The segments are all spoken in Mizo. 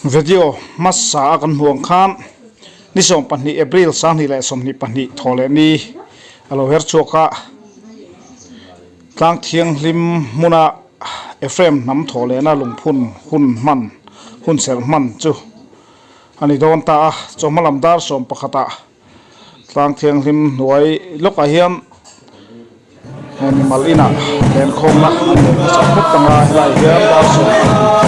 Video hmasa a kan hmuh ang khan ni 12 April 2022 thaw leh ni a lo her chhuak a, tlang thianghlim hmuna Ephraim hnam thaw lehna lungphun hun hman hun serh hman chu a ni dawn ta a, chawhma lam dar 11 ah. Tlang thianghlim hnuai lawkah hian he mimal inah lenkhawmna an nei hmasa phawt ang a, helaiah hian dar 20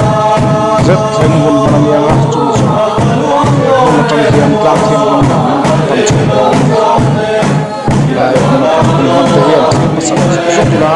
zet thleng hun hman a ni ang a, chumi chu he hmun atang hian tlang thianghlim lam an pan chho dawn a ni. Helai hmun a kan hun hman te hian thil hmasa lo zawk zawk ila.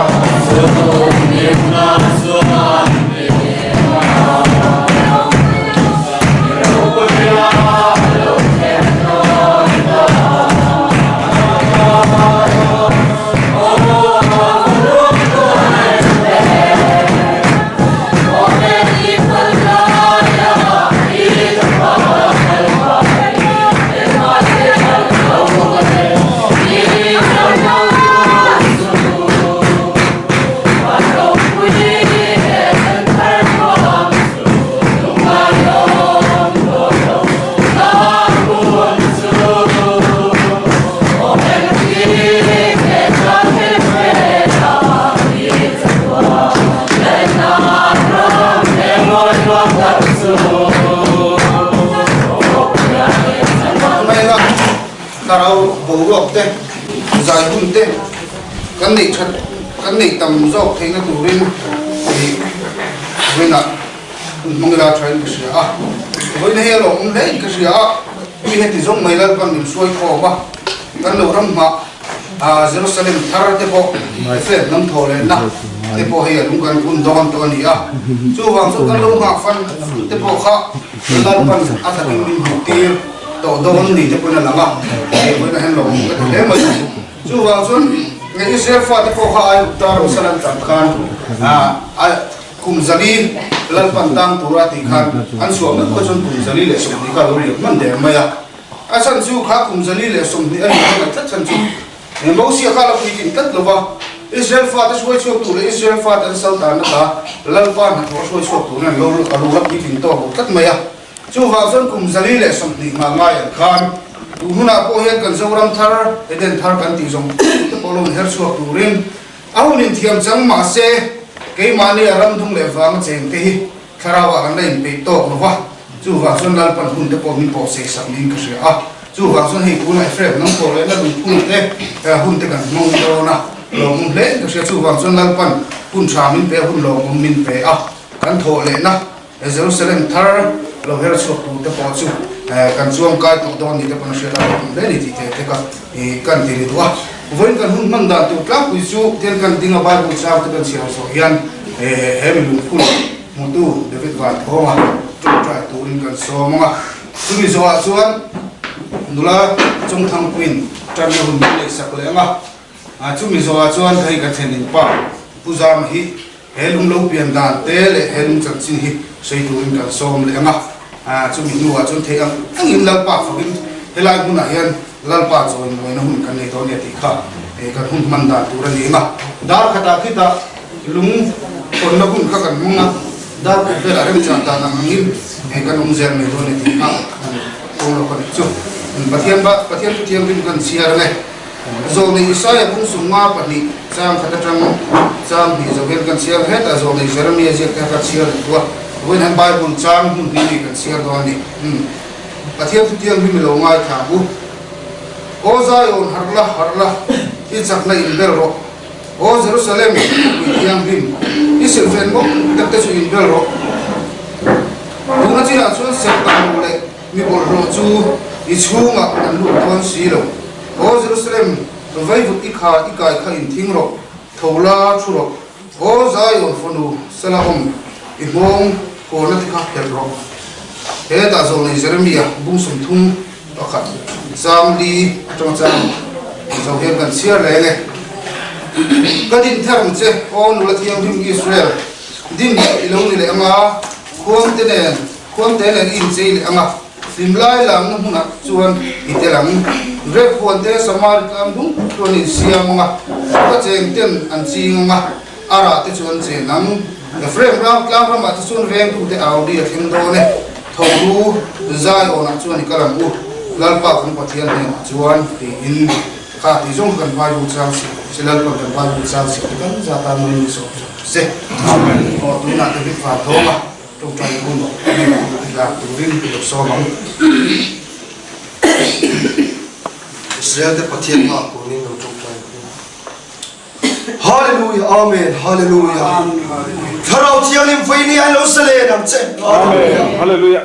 Thlarau boruak te, zai hun te kan neih that kan neih tam zawk theihna turin tih vawiinah Hun hmang ila thain ka hria a, vawiin hei a lawmawm hle in ka hria a, mi heti zawng mai Lalpan min hruai khawm a, kan lo ram hmah Jerusalem thar te pawh Ephraim hnam thaw lehna te pawh hei a lung kan hun dawn tawh a ni a, chuvang chu kan lo nghah fan te pawh kha Lalpan a takin min hmuh tir tawh dawn ni te pawhin a lang a, hei vawiin ah hian lawmawm ka ti hle mai. Chuvang chuan Israel fate pawh kha Aigupta ramsal an tlan khan a. Kum 400 Lalpan tang tura tih khan an chhuah meuh kha chuan kum 120 kha a lo liam hman der mai a. A chhan chu kha kum 120 a nih hmangaih tlat chhan chu Mosia kha a la puitlin tlat lo va, Israel fate hruai chhuak tur leh Israel fate an sal tanna ta Lalpa hnathawh a hruai chhuak turin an lo a lo la puitlin tawk lo tlat mai a. Chuvang chuan kum 120 nghah ngai ang khan tun hunah pawh hian kan Zoram thar, Eden thar kan tih zawng te pawh lo inher chhuak turin A hun inthiam chang mah se, keimahni a ram dung leh vanga cheng te hi thlarauah kan la inpeih tawk lo va, chuvang chuan Lalpan hun te pawh min pawh sei sak niin ka hria a, chuvang chuan hei tunah Ephraim hnam pawh leh Lalung phun te hun te kan hmang dawn a, lawmawm hle in ka hria, chuvang chuan Lalpan hun tha min pe a, hun lawmawm min pe a, kan thawh lehna Jerusalem thar lo her chhuak tur te pawh chu kan chuang kai tawh dawn ni te pawn a hriat a, lawmawm hle ni tih te te kha kan ti ni duh a. Vawiin kan hun hman dan tur tlangpui chu tian kan ding a Bible chang te kan chhiar zawh hian he mi lungphun hmutu David Vanthawnga tawngtai turin kan sawm ang a. Chumi zawhah chuan nula Chawngthangpuiin tanna hun min neihsak leh ang a. Chumi zawhah chuan hei kan thlen in pa Pu Zama hi He lung lo pian dan te leh he lung chanchin hi sawi turin kan sawm leh ang a, chumi hnuah chuan theih ang angin Lalpa fakin helai hmunah hian Lalpa chawimawiina hun kan nei dawn nia tih kha kan hun hman dan tur a ni ang a. Dar khatah khitah lung hawnna hun kha kan hmang a, dar khat velah remchang dan ang angin kan awm zel mai dawn nia tih kha kan kawng lo ka nih chu. Pathian Pathian thu thianghlim kan chhiar ang e. Zawlnei Isaia bung sumnga pahnih chang khat atang chang hnih zo hian kan chhiar hetah zawlnei Jeremia ziak te kha kan chhiar leh tawh a, vawiin hian Bible chang hmun hnih ni kan chhiar dawn a ni. Umm. Pathian thutiang hi mi lo ngaithla ang u. Aw Zion, harh la, harh la, i chakna inbel rawh. Aw Jerusalem, khawpui thianghlim, i silhfen mawk tak te chu inbel rawh. Tuna chinah chuan serh tan rawh leh mi bawlhhlawh chu i chhungah an lut dawn si lo. Aw Jerusalem, vaivut i kha i kai kha in thing rawh, tho la thu rawh. Aw Zion fanu sala awm, i nghawng kawrna te kha phelh rawh. Hetah zawlnei Jeremia bung 31 chang li atanga chang zo hian kan chhiar reng e. Ka din ther ang che, aw nula thianghlim Israel, din hi i lo ni leh anga, khuangte nen, khuangte nen i inchei leh anga. Hlimlai lamna hmunah chuan i tel ang. Grep huan te Samari tlang dung chuan in siam ang a, ka cheng ten an ching ang a, a rah te chu an chen ang. Ephraim ram tlang ramah te chuan vengtu te au ri a thleng dawn e. Tho ru, Zion-ah chuan i kal ang u, Lalpa kan Pathian hnenah chuan, tiin kha tih zawng kha kan Bible chang si se, Lalpa'n kan Bible chang si te kan zat a min sawm sawm se. Amen. Aw, tunah David Vantawnga tawngtai hun lak turin i lo sawm ang. Israel te Pathian hmaah kunin lo tawngtai ang u. Hallelujah Amen Hallelujah Thlarau Thianghlim vaini an lo salen ang che Amen Hallelujah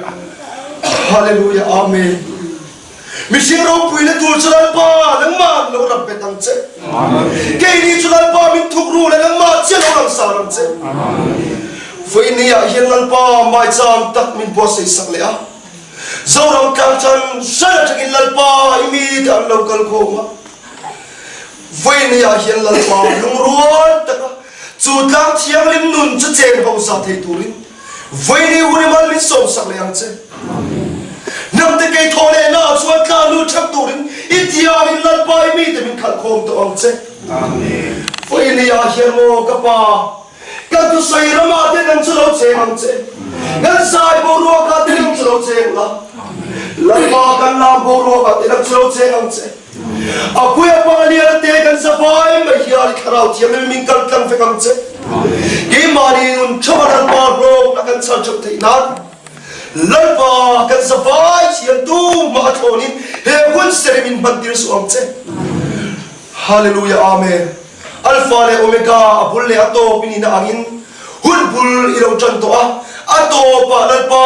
Hallelujah Amen Mihring ropui na tur chu Lalpa nangmah lo ram bet ang che Keini chu Lalpa min thuk ru le nangmah chiah lo ram sar ang che Vaini ah hian Lalpa maicham tak min buatsaih sak leh a Zoram tlang chan hran atangin Lalpa i mite an lo kal khawm a Vawinia ah hian Lalpa lungrual taka chu tlang thianghlim nun chu chen hausa thei turin vawiini hun i mal min sawmsak leh ang che. Hnamte kei thawh leh naah chuan tlang lut theuh turin i tiangin Lalpa i mite min khalh khawm tawh ang che. Vawiini ah hian maw ka Pa, kan thusawi ramah te nang chu lo cheng ang che. Kan zai boruakah te nang chu lo cheng la. Lalpa kan lam boruakah te nang chu lo cheng ang che. A puia pa lian te kan zavai mai hian i thlarau thianghlim min kal tlang vek ang che. Keimahni nun theuh a Lalpa hlawk a kan chhal theuh theih nan Lalpa kan zavai thian tumah a thlawnin he hun seri min hman tir suh ang che. Hallelujah Amen. Alpha leh Omega a bul leh a tawp i nihna angin hun bul i lo tan tawh a, a tawpah Lalpa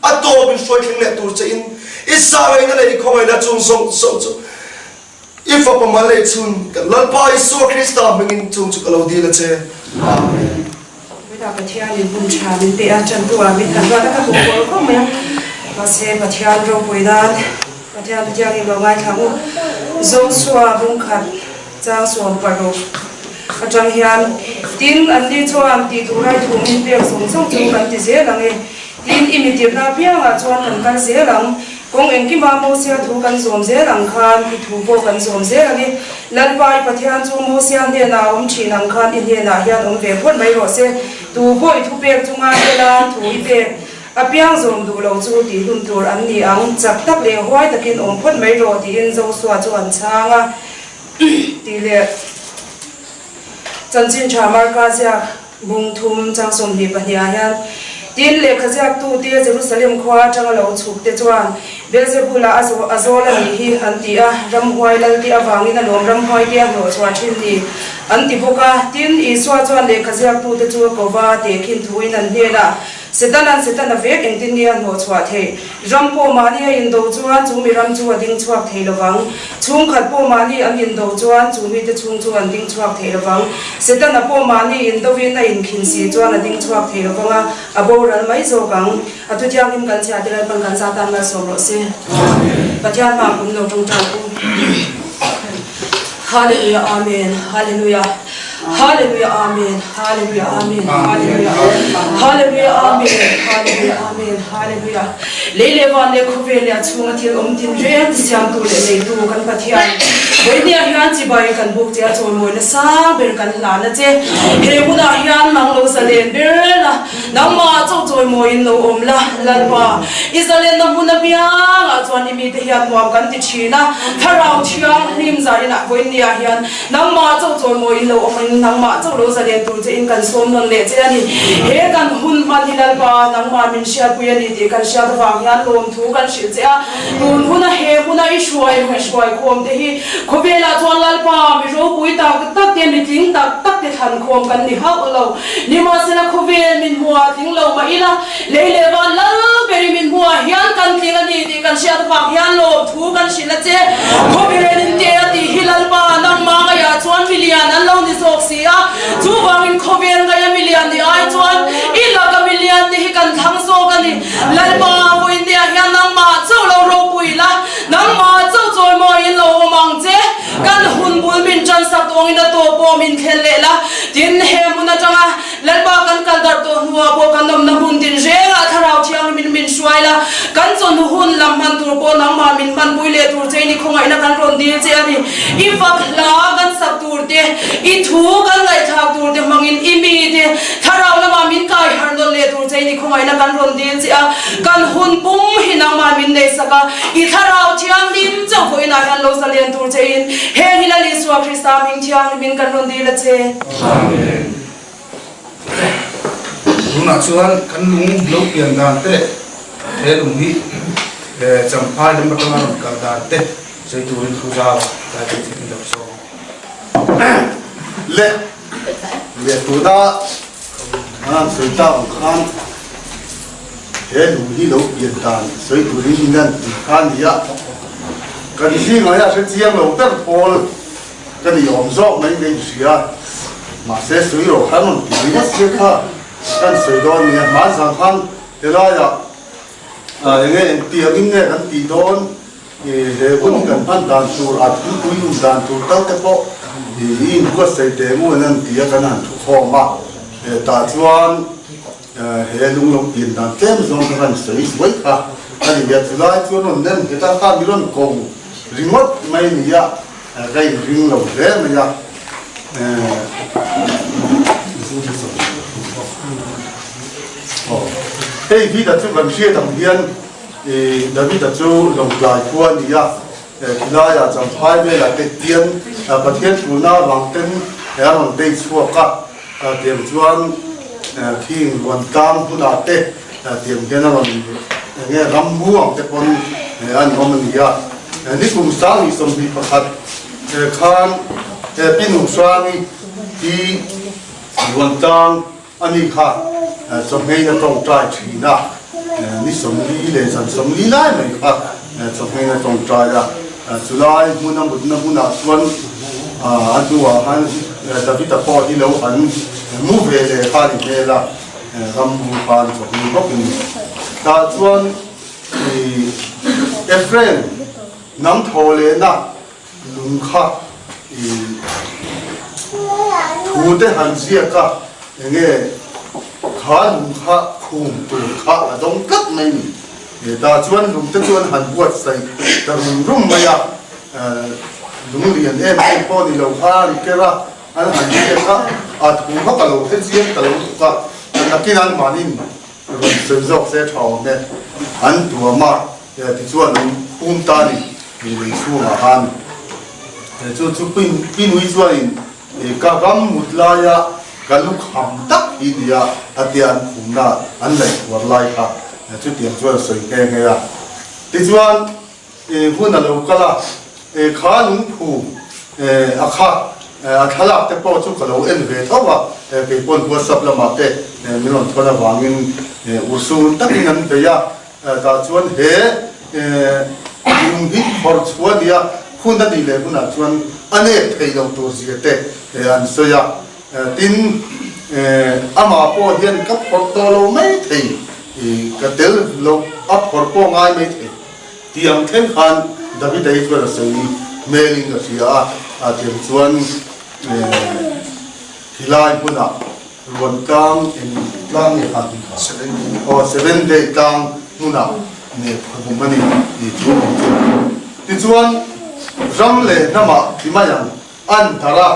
A tawp in hruai thleng leh tur che in i zahngaihna leh i khawngaihna chung zawng zawng chu i Fapa mal leh chhun kan Lalpa Isua Krista hmingin chung chu ka lo dil a che. Amen. Heta Pathianin hun tha min pe a, tantu ah min han ruat a, ka hmuh pawh khawp mai a, mahse Pathian ropui nan Pathian Pathianin lo ngaithla ang u. Joshua bungkhat chang 16 atang hian, Tin, anni chuan tih tur ai thu min pek zawng zawng chu kan ti zel ang e. Tin, i mitirna apiangah chuan kan kal zel ang. Kawng engkima Mosia thu kan zawm zel ang khan i thu pawh kan zawm zel ang e. Lalpa i Pathian chu Mosia hnenah a awm thin ang khan i hnenah hian awm ve phawt mai rawh se. Tu pawh i thupek chunga hela thu i pek apiang zawm duh lo chu tihhlum tur an ni ang. Chak tak leh huai takin awm phawt mai rawh tiin Joshua chu an chhang a tih leh. Chanchin tha Marka ziak bung thum chang 22 ah hian, Tin, lehkha ziaktute Jerusalem khua atanga lo chhukte chuan Beelzebula a a zawl a nih hi an ti a, ramhuai lalte avangin a lawm ramhuai te a hnawhchhuah thin ni an ti bawk a. Tin, Isua chuan lehkha ziaktute chu a ko va, tehkhin thuin an hnenah, Setana'n Setana vek engtin nge a hnawhchhuah theih? Ram pawh mahni a indo chuan chu mi ram chu a ding chhuak thei lovang. Chhungkhat pawh mahni an indo chuan chu mite chhung chu an ding chhuak thei lovang. Setana pawh mahni indovin a inkhin si chuan a ding chhuak thei lovang a, a boral mai zawk ang. A thu thianghlim kan chhia te Lalpan kan za tan malsawm rawh se. Pathian hma kum lo tawngtai u. Hallelujah Amen Hallelujah Hallelujah Amen Hallelujah Amen Hallelujah Hallelujah Amen Hallelujah Amen Hallelujah Lei leh van leh khawvel leh a chhunga thil awm tin reng ti siamtu leh neitu kan Pathian Vawinia hian chibai kan buk che a chawimawi nasa ber kan hlan a che he hmunah hian nang lo zalen ber la Nangmah chauh chawimawiin lo awm la, Lalpa. I zalenna hmun apiangah chuan i mite hian nuam kan ti thin a, Thlarau Thianghlim zainah vawinia hian nangmah chauh chawimawiin lo awmin nangmah chauh lo zalen tur chein kan sawm nawn leh che a ni. He kan hun hman hi Lalpa, nangmah min hriatpui a ni tih kan hriat avang hian lawmthu kan hrilh che a. Tun huna he hmuna i hruai i hruai khawm te hi khawvelah chuan Lalpa mi ropui tak tak te, mi tling tak tak te thlan khawm kan ni hauh lo. Nimahsela khawvel min hmuah tling lo mah ila, lei leh van lal beri min hmuah hian kan tling a ni tih kan hriat avang hian lawmthu kan hrilh a che. Khawvel in te a tih hi Lalpa nangmah ngaiah chuan milian an lo ni zawk si a, chuvangin khawvel ngaia milian ni ai chuan i laka milian ni hi kan thlang zawk a ni. Lalpa vawinia hian nangmah chauh lo ropui la, nangmah chauh chawimawiin lo awm ang che. Kan hun bul min ṭansak tawngin a tawp pawh min thlen leh la. Tin, he hmun aṭanga Lalpa kan kal darh tawh hnuah pawh kan awmna hmun tinrengah Thlarau Thianghlimin min hruai la, kan chawhnu hun lam hman tur pawh nangmah min hmanpui leh tur chein i khawngaihna kan rawn dil che a ni. I fak hla kan sak tur te, i thu kan ngaihthlak tur te hmangin i mite Thlarau lamah min kai harh nawn leh tur chein i. i khawngaihna kan rawn dil che a, kan hun pum hi nangmah min neihsak a, i Thlarau Thianghlim chauh vawiinah hian lo zalian tur chein heng hi Lal Isua Krista hming thianghlimin kan rawn dil a che. Amen. Tunah chuan kan lung lo pian dan te leh he lung hi Champhai lam atanga rawn kal dan te sawi turin thu zau tlai tur chu in lo sawm a. Le leh tuna an sawi tak ang khan he lung hi lo pian dan sawi turin in an ti kha a ni a, kan zingah hian a hre chiang lo ber pawl Ka ni awm zawk mai ka inhria, mahse sawi rawh khan rawn ti ringawt che kha kan sawi dawn nia, hmanzang khan helaiah enge engtiangin nge kan tih dawn, he hun kan hman dan tur a thilpui um dan tur tal te pawh i inbuatsaih teh ngun an ti a kan han thukhawm a, tah chuan he lung lo pian dan tlem zawng kha kan sawi zuai kha a ni a, chulai chuan rawn nem nghet a kha mi rawn ko ringawt mai nia. Ka inring lo hle mai a. Hei Davida chu kan hriat ang hian Davida chu Lawngtlai khua a ni a, khilaiah Champhai velah te hian Pathian tulna avang ten a rawn bei chhuak a, tiang chuan khing Ruantlang hmunah te tiang hian a rawn enge rammu ang te pawn an awm a ni a. Nikum 2021 khan Pi Nuhrangi hi Ruantlang a ni kha chawhmeiin a tawngtai thin a, ni 40 leh zan 40 lai mai kha chawhmeiin a tawngtai a, chulai hmuna mutna hmunah chuan a hnuah khan Davida pawh hi lo han mu ve leh kha a ni hmel a, rammu khan chawhmei bawkin tah chuan Ephraim hnam thaw lehna lung kha i thu te han ziak a, enge kha lung kha khum tur kha a dawng tlat mai ni. Tah chuan lung te chuan han buatsaih ta rum rum mai a, lung lian em em pawh ni lo kha an ker a, an han ziak a, a thu kha ka lo hre chiang ta lo tuk a, nakin an mahnin Rawn sawi zawk se tha awm e. An tuam a, tichuan an phum ta ni lei chhungah khan. Chu chu Pinui chuanin ka ram mut laia ka lu kham tak hi nia a tia an phumna an laih thuar lai kha chutiang chuan a sawi nghe nghe a. Tichuan Hun a lo kal a, kha lungphu a kha a thlalak te pawh chu ka lo en ve tho a, kei pawn WhatsApp lamah te min rawn thawn avangin urhsun takin an bei a, tah chuan he lung hi phawrh chhuah a nia, hun a nih leh hunah chuan a nep thei lo tur zia te an sawi a, tin amah pawh hian ka phawrh tawh lo mai thei, ka tel lo a phawrh pawh ngai mai thei. Tiang thleng khan Davida hi chuan a sawi hmelin ka hria a, a tiang chuan khilai hmunah ruan tlang eng tlang nge khan tih kha? Aw Seven Day tlang hmunah nge phum a ni tih chu awm chu. Tichuan ram leh hnamah ti mai ang an darh a,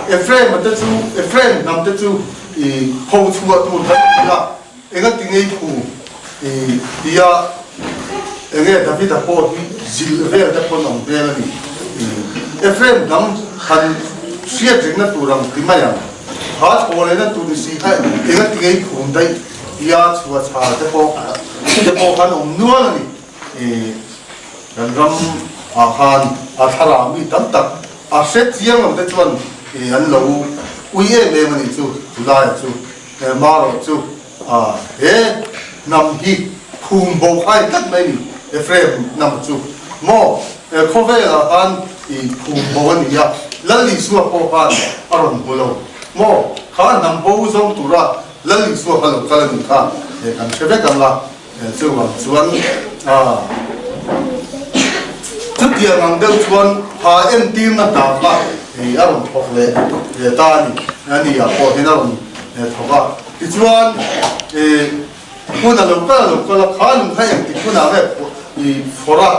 Ephraim-a te chu Ephraim hnam te chu i pho chhuah tur kan ti a, Enga ti ngei thu i tia enge Davida pawh hi zilh vel te pawn awm hmel a ni. Ephraim hnam han hriat rengna tur ang ti mai ang. Kha thaw lehna tur ni si kha enga ti ngei phum daih tia chhuah chhar te pawh te pawh khan awm nual a ni. Kan ram ah khan a thlarau mi tam tak a hre chiang lo te chuan an lo ui em em a nih chu Julai-a chu. Marawh chu he hnam hi phum bo khai tlat mai ni, Ephraim hnam chu maw khawvelah khan i phum bo a ni a, Lal Isua pawh khan a rawn hmu lo maw, kha hnam bo zawng tura Lal Isua kha lo kal a nih kha kan hre vek ang a. Chuvang chuan chutiang ang deuh chuan ha entirna hna kha a rawn thawk leh ta a ni. A ni ah pawh hian a rawn thawk a. Tichuan hmun a lo kal a lo kal a, kha lung kha engtik hmunah nge i phawrh a,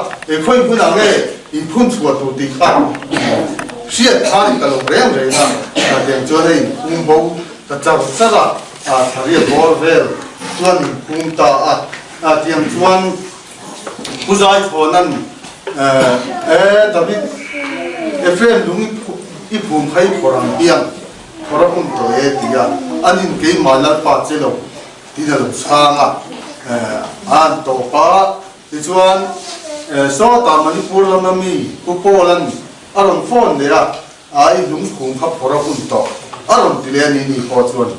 khawi hmunah nge i phun chhuah tur tih kha hriat kha ni ta lo reng reng a. Tiang chuan a inphung bo ta char char a, thla riat bawr vel. chuan in phum ta a. Tiang chuan Pu Zaichhawna'n E David, Ephraim lung i phum kha i phawrh ang piang, phawrh a hun tawh e ti a, anin keimah Lalpa che lo tiin a lo chhang a, a han tawp a. Tichuan sawtah Manipur lama mi Pu Paul-a'n a rawn phone leh a, a i lung phum kha phawrh a hun tawh a rawn ti leh a ni ni pawh chuan.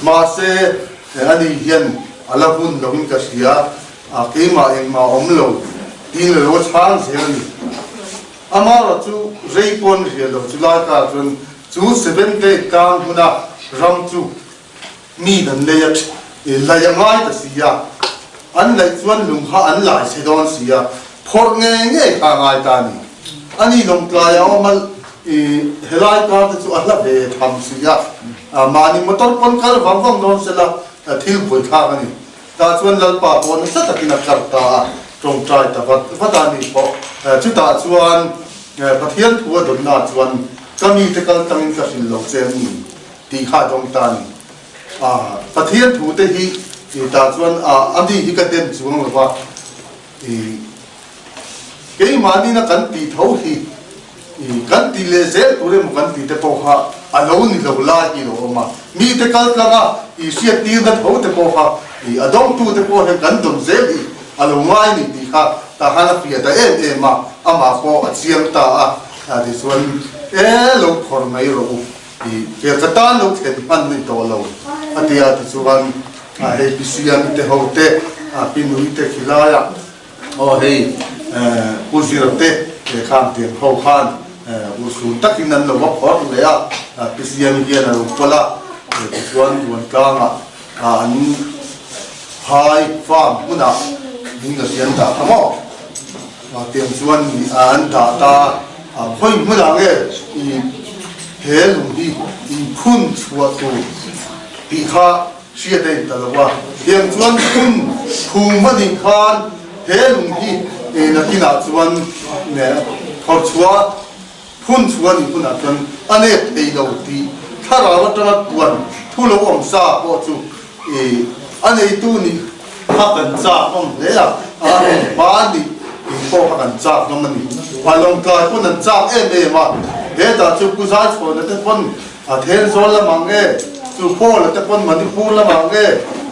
Mahse, ani hian a la hun loin ka hria, a keimah engmah a awm lo tiin a lo chhang zel a ni. Amaherawh chu rei pawn rial lo chu lai kar chuan chu Seventh-day tlang hmuna ram chu Mi dan lei a lai a ngai ta si a, an laih chuan lung kha an lai chhe dawn si a, phawrh ngei ngei kha a ngai ta a ni. A ni lawngtlai a awm a, i helai kar te chu a hla ve tham si a, mahni motor pawn kal vang vang dawn sela thil buaithlak a ni. Tah chuan Lalpa pawh nasa takin a kar ta a, tawngtai ta vat vat a ni pawh. Chutah chuan Pathian thu a dawnna chuan ka mite kal tangin ka hrilh lo che a ni. Tih kha a dawng ta a ni. Pathian thu te hi tah chuan a mi hi ka dem chuang lo va, keimahni na kan tih tho hi kan tih leh zel tur emaw kan tih te pawh kha a lo ni lo lai hi a lo awm a. Mite kal tlang a hriat tirna tho te pawh kha a dawngtu te pawh hian kan dawm zel hi a lo ngai a ni tih kha tah khan a fiah ta em em a, amah pawh a chiang ta a, tichuan e lo phawrh mai rawh u. I ke ka tan lo thlen hman ni tawh lo a ti a, tichuan hei Pi Siami te ho te, Pi Nui te khilai ah aw hei Pu Zira te khan tiang ho khan urhsun takin an lo va phawrh leh a, Pi Siami hian a lo pawlh a, tichuan Ruantlang ah an phai farm hmunah min ka siam dah kha maw? Tiang chuan an dah ta a, khawi hmunah nge i he lung hi inphun chhuah tur tih kha hriat a inta lo a. Tiang chuan phun khum a nih khan he lung hi nakinah chuan phawrh chhuah Phun chu a nih hunah chuan a nep thei lo tih thlarau atanga puan thu lo awm sa pawh chu i a neitu nih kha kan chak hlawm hle a, a rawn hma a nih tih pawh kha kan chak hlawm a ni. A lawngtlai pawn an chak em em a, hetah chu Pu Zaichhawna te pawn a Thenzawl lamah nge, chu Paula te pawn Manipur lamah nge,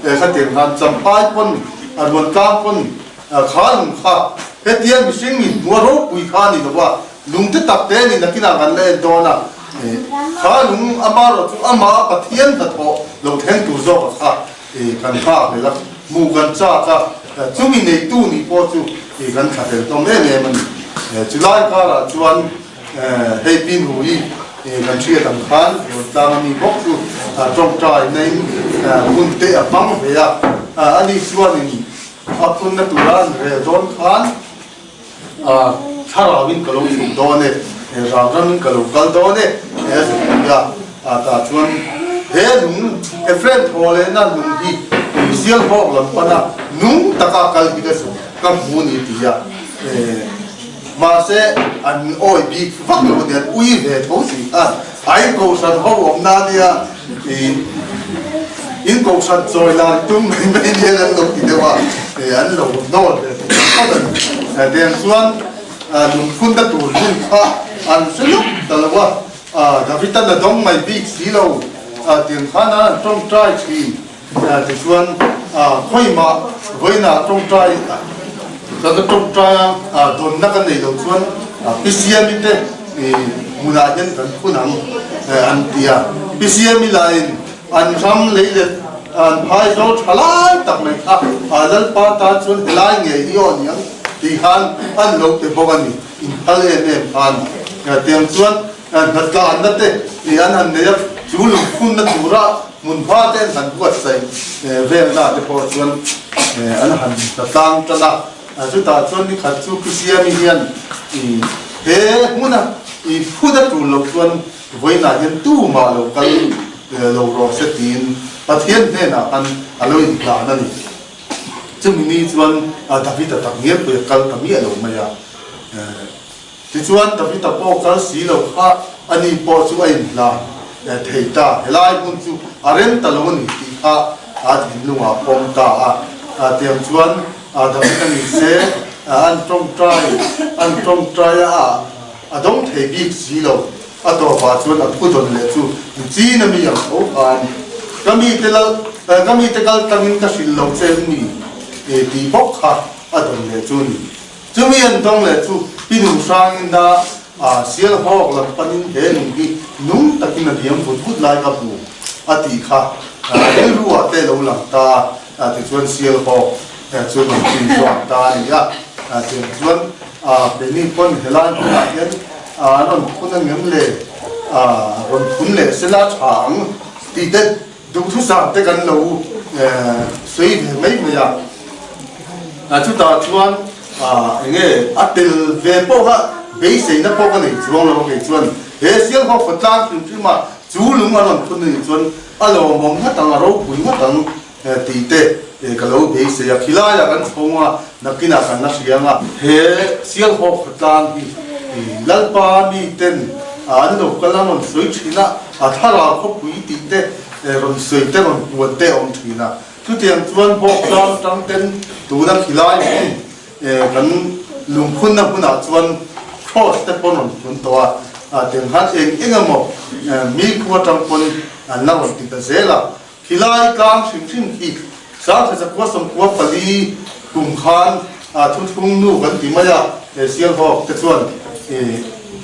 khatiang khan Champhai pawn a Ruantlang pawn kha lung kha hetia mihring in hmua ropui kha a ni lo a, Lung te tak te ni nakinah kan la en dawn a, kha lung amarawh chu amah Pathian hnathawh lo thleng tur zawk a kha kan nghak hlel a, hmuh kan chak a, chumi neitu nih pawh chu kan thla tel hlawm em em a ni. Chulai karah chuan hei Pi Nui kan hriat ang khan Ruantlang a mi bawk chu tawngtai na in hun te a hmang ve a, ani chuanin a phunna tura an rel dawn khan, Thlarauin ka lo chhuk dawn e, Ralramin ka lo kal dawn e, he a zuk a, tah chuan he lung Ephraim thaw lehna lung hi Sialhawk lam pana nung taka kal hi ka zuk ka hmu ni ti a, mahse an awi bik vak lo a ni, an ui ve tho si khan ai kohhran ho awmna nia in kohhran chawi lan tum mai mai hian an lo ti deuh a, an lo hnawl ve thei phawt a ni. Tiang chuan lungphunna tur hun kha an hre lawk ta lo a, David-a'n a dawng mai bik si lo, tiang khan an tawngtai thin. Tichuan khawimah vawiinah tawngtai ka ka tawngtai a dawnna ka nei lo chuan Pi Siami te hmunah hian kan phun ang an ti a. Pi Siami lahin an ram lei leh an phai zawl tha lai tak mai kha Lalpa tan chuan helai ngei hi aw ni ang tih khan an lo pe bawk a ni, inphal em em khan. Tiang chuan Hnatlanna te ih an han nei a, chu lungphunna tura hmunhma te an han buatsaih velna te pawh chuan an han hnatlang tan a. Chutah chuan nikhat chu Pu Siami hian ih he hmuna ih phun a tul loh chuan vawiinah hian tumah lo kal lo rawh se tiin Pathian hnenah khan a lo inhlan a ni. Chumi ni chuan David-a tak ngial pawh a kal ta miah lo mai a. Tichuan, Davida pawh kal si lo kha ani pawh chu a inhlan thei ta. Helai hmun chu a rem ta lo a ni tih kha a thinlungah pawm ta a. Tiang chuan David a ni se an tawngtai an tawngtai a a dawng thei bik si lo. A tawpah chuan a thu dawn leh chu chin a mi ang tho khan ka mite lal ka mite kal tlangin ka hrilh lo che em ni tih bawk kha a dawn leh chu a ni. Chumi an dawng leh chu pi nung hrangin a sial hawk lam panin he nung hi nung takin a diam vut vut lai ka hmu a tih kha rilru ah te lo lang ta a tichuan sial hawk chu rawn chin chuang ta a ni a. Tiang chuan Penny pawn helai hmunah hian an rawn phun a ngem le rawn phun leh sela tha ang tih te Duhthusam te kan lo sawi ve mai mai a, chutah chuan enge a tel ve pawh kha beiseina pawh ka nei chuang lo kei chuan he Sialhawk khawtlang hrim hrim a chu lung a rawn phun anih chuan a lawmawm nghat ang a ropui nghat ang tih te ka lo beisei a, khilaiah kan chhawng a nakinah kan la hria ang a. He Sialhawk khawtlang hi Lalpa miten an lo kal a rawn sawi thin a. A thlarau khawpui tih te, rawn sawi te, rawn puan te a awm thin a. Chutiang chuan bawk tlang tang ten tuna khilai hmun kan lungphunna hmunah chuan Cross te pawn rawn phun tawh a. Tiang khan eng eng emaw mi khu atang pawn an la rawn ti ta zel a. Khilai tlang hrim hrim khi Sangthachakua 94 kum khan thuthlung nu kan ti mai a, Sialhawk te chuan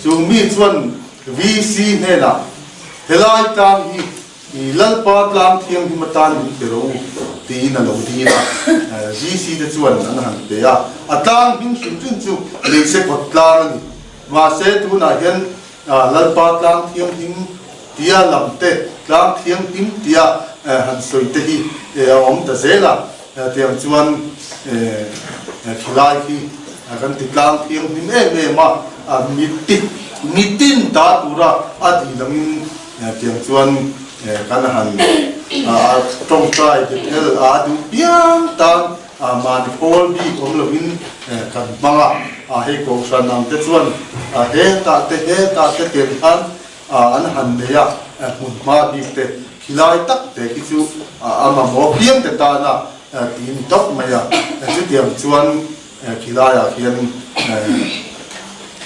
chung mi chuan VC hnenah, Helai tlang hi i Lalpa tlang thianghlim atan min pe rawh u, tiin a lo dil a. VC te chuan an han pe a, a tlang hming hrim hrim chu Leise kawt tlang a ni. Mahse tunah hian Lalpa tlang thianghlim tia lam te, tlang thianghlim tia han sawi te hi a awm ta zel a. Tiang chuan khilai khi kan ti tlang thianghlim em em a, mitin ta tura a dil angin tiang chuan kan han tawngtai Bethel a duh piang tan mahni pawl bik awm lovin kan hmang a, hei Kohhran ang te chuan hetah te hetah te tiang khan an han nei a, hmun hma bik te khilai tak te khi chu a mamawh piang te tana ti ni tawp mai a, chutiang chuan khilaiah khian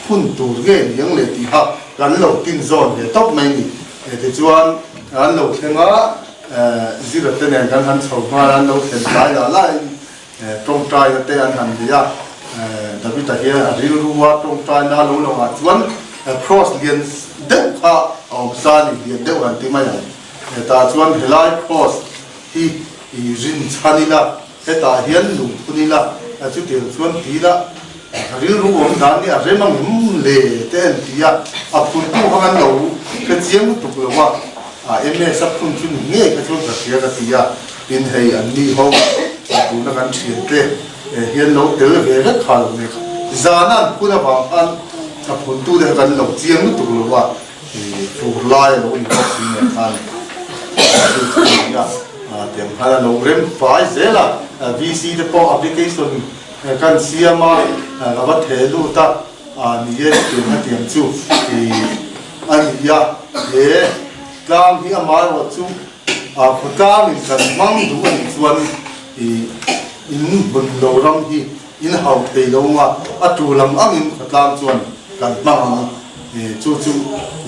hun tur nge niang leh tih kha kan lo tin zawn ve tawp mai ni. Tichuan an lo thleng a, Zira te nen kan han chho nghal a, an lo thlen tlai lah laiin Tawngtaina te an han nei a, David-a hian a rilrua tawngtaina lo langah chuan Cross lian deuh kha a awm sa a ni, lian deuh han ti mai ang. Hetah chuan helai Cross hi i rin chhan ila, hetah hian lung phun ila, chutiang chuan ti ila ka rilru awm dan hi a rem ang em le te an ti a, a phuntu kha kan lo hre chiang lutuk lo a, MS a phun chu ni ngei kha chuan ka hria ka ti a. Tin hei an ni ho tuna kan thiante hian lo tel ve vek kha lo nek. Zana an phun avang khan a phuntute kha kan lo chiang lutuk lo a, fur lai a lo ni bawk si nen khan chu chu a ni a. Tiang khan a lo rem fai zel a, VC te pawh application kan siam a, ka va theh lut a, ni e tiang a tiang chu a ni a, he tlang hi amaherawhchu A khawtlangin kan hmang duh a nih chuan i in hmun lo ram hi in hau thei lo nga, a tu lam angin khawtlang chuan kan hmang ang. Chu chu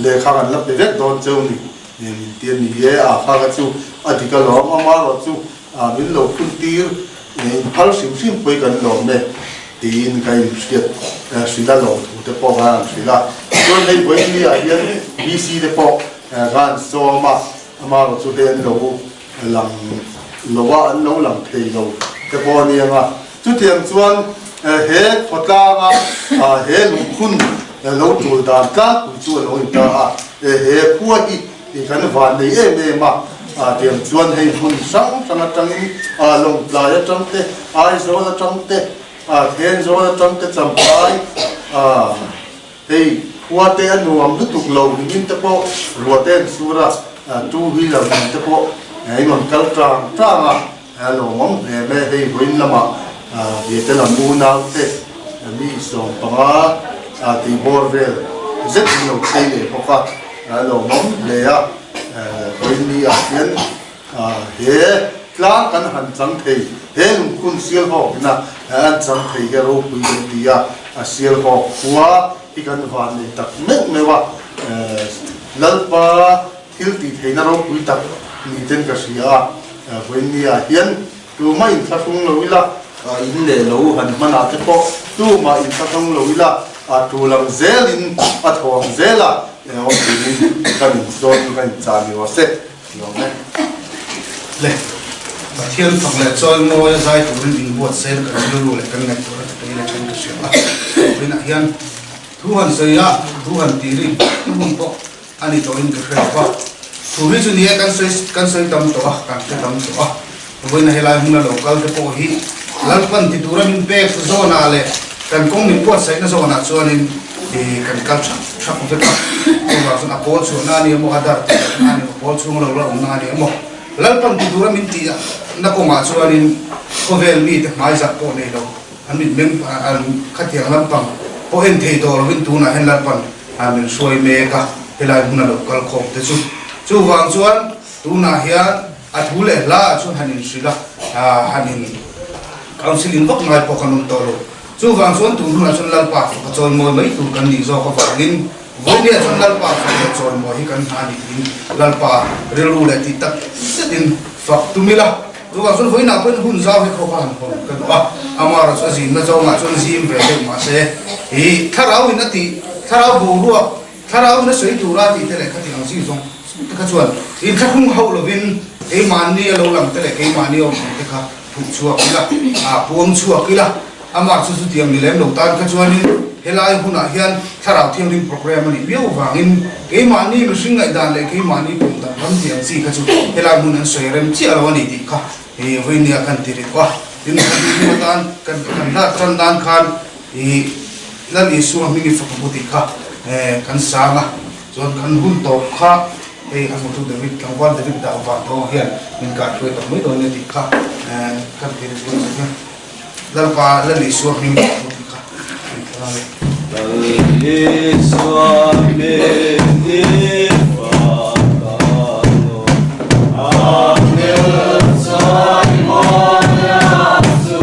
lehkha kan la pe vek dawn cheu ni min ti a ni e. A kha kha chu a dik alawm, amaherawh chu min lo phun tir in phal hrim hrim pawh hi kan lawm e tiin ka inhriat hrilh a, lawmthu te pawh kan han hrilh a. Chuan hei vawiin ah hian BC te pawh kan sawm a. Amaherawh chu hei an lo lang lo a, an lo lang thei lo te pawh a ni ang a. Chutiang chuan he khawtlanga he lungphun lo tul dan tlangpui chu a lo ni ta a, he khua hi kan van nei em em a, tiang chuan hei hmun hrang hrang atangin Lawngtlai atang te, Aizawl atang te, Thenzawl atang te, Champhai, Hei khua te a nuam lutuk lo nimin te pawh ruah te an sur a, two wheeler nen te pawh in rawn kal tang tang a, a lawmawm hle mai a, hei vawiin lamah Viete lam unau te mi 15 tih bawr vel zet in lo chei leh bawk a, a lawmawm hle a, vawiin ni ah hian he. Tlang kan han chang thei, he lungphun Sialhawk ina an chang thei hi a ropui leh ti a, a Sialhawk khua hi kan van nei tak meuh meuh a, Lalpa thil tih theihna ropui tak ni ten ka hria a, vawiinniah hian tumah inthlahrung lo ila, in leh lo han hmanah te pawh tumah inthlahrung lo ila, a tu lang zelin a thaw ang zel a, awm turin kan inzawn kan inchah ni rawh se. Le, Pathian fak leh chawi mawi a zai turin inbuatsaina kan rilru leh kan ngaihtuahna te pawhin a then ka hria a. Vawiinah hian thu han sawi a, thu han ti ri tu hun pawh a ni tawhin ka hre lo va. Thu hi chu ni e, kan sawi kan sawi tam tawh a, kan hre tam tawh a. Vawiina helai hmuna lo kal te pawh hi Lalpan ti tura min pek zawnah leh kan kawng min buatsaihna zawnah chuanin kan kal thak thak vek a. Chuvang chuan a pawl chhuahna a ni emaw, a dar tih lohna a ni emaw, pawl chhung lo la awmna a ni emaw, Lalpan ti tura min tih na kawngah chuanin khawvel mite hmaizah pawh nei lo, an mitmeng an khatiang lampang pawh en thei tawh lovin tunah hian Lalpan min hruai mek a, helai hmuna lo kal khawm te chu. Chuvang chuan tunah hian A thu leh hla ah chuan han inhrilh a, han in counselling vak ngai pawh kan awm tawh lo. Chuvang chuan tun hunah chuan Lalpa faka chawimawi mai tur kan nih zawk avangin vawinia chuan Lalpa fak leh chawimawi hi kan hna a nih tiin Lalpa rilru leh tih tak zetin fak tum ila. Chuvang chuan vawiinah pawhin hun zau hi khawpa han hawn ka duh a, amaherawh chu a zinna zawngah chuan zim ve deuh mahse ih thlarau in a tih thlarau boruak Thlarau in a sawi tura tih te leh khati ang zing zawng te kha chuan inthlahrung hauh lovin keimahni a lo lang te leh keimahni a awm ang te kha phuh chhuak ila, ah puang chhuak ila. Amah chu chutiang ni lem lo tan kha chuanin helai hunah hian Thlarau Thianghlim program a nih viau vangin keimahni mihring ngaihdan leh keimahni pawm dan ram tih ang chi kha chu helai hmun an sawi rem chiah lo a ni tih kha hei vawinia kan ti ri tawh a. Tin, kan hnu atan kan hlat tan nan khan Ih, Lal Isua hming i fak ang u tih kha kan sang a, chuan kan hun tawp kha hei a hmutu David, tlangval David dah vang tawng ah hian min kah hruai tak mai dawn nia tih kha kan ti ri dawn a, Lalpa Lal Isua hming i fak ang u tih kha kan thla a ni. Lal Isua hming i fak ang u, Angel chawimawi a chu.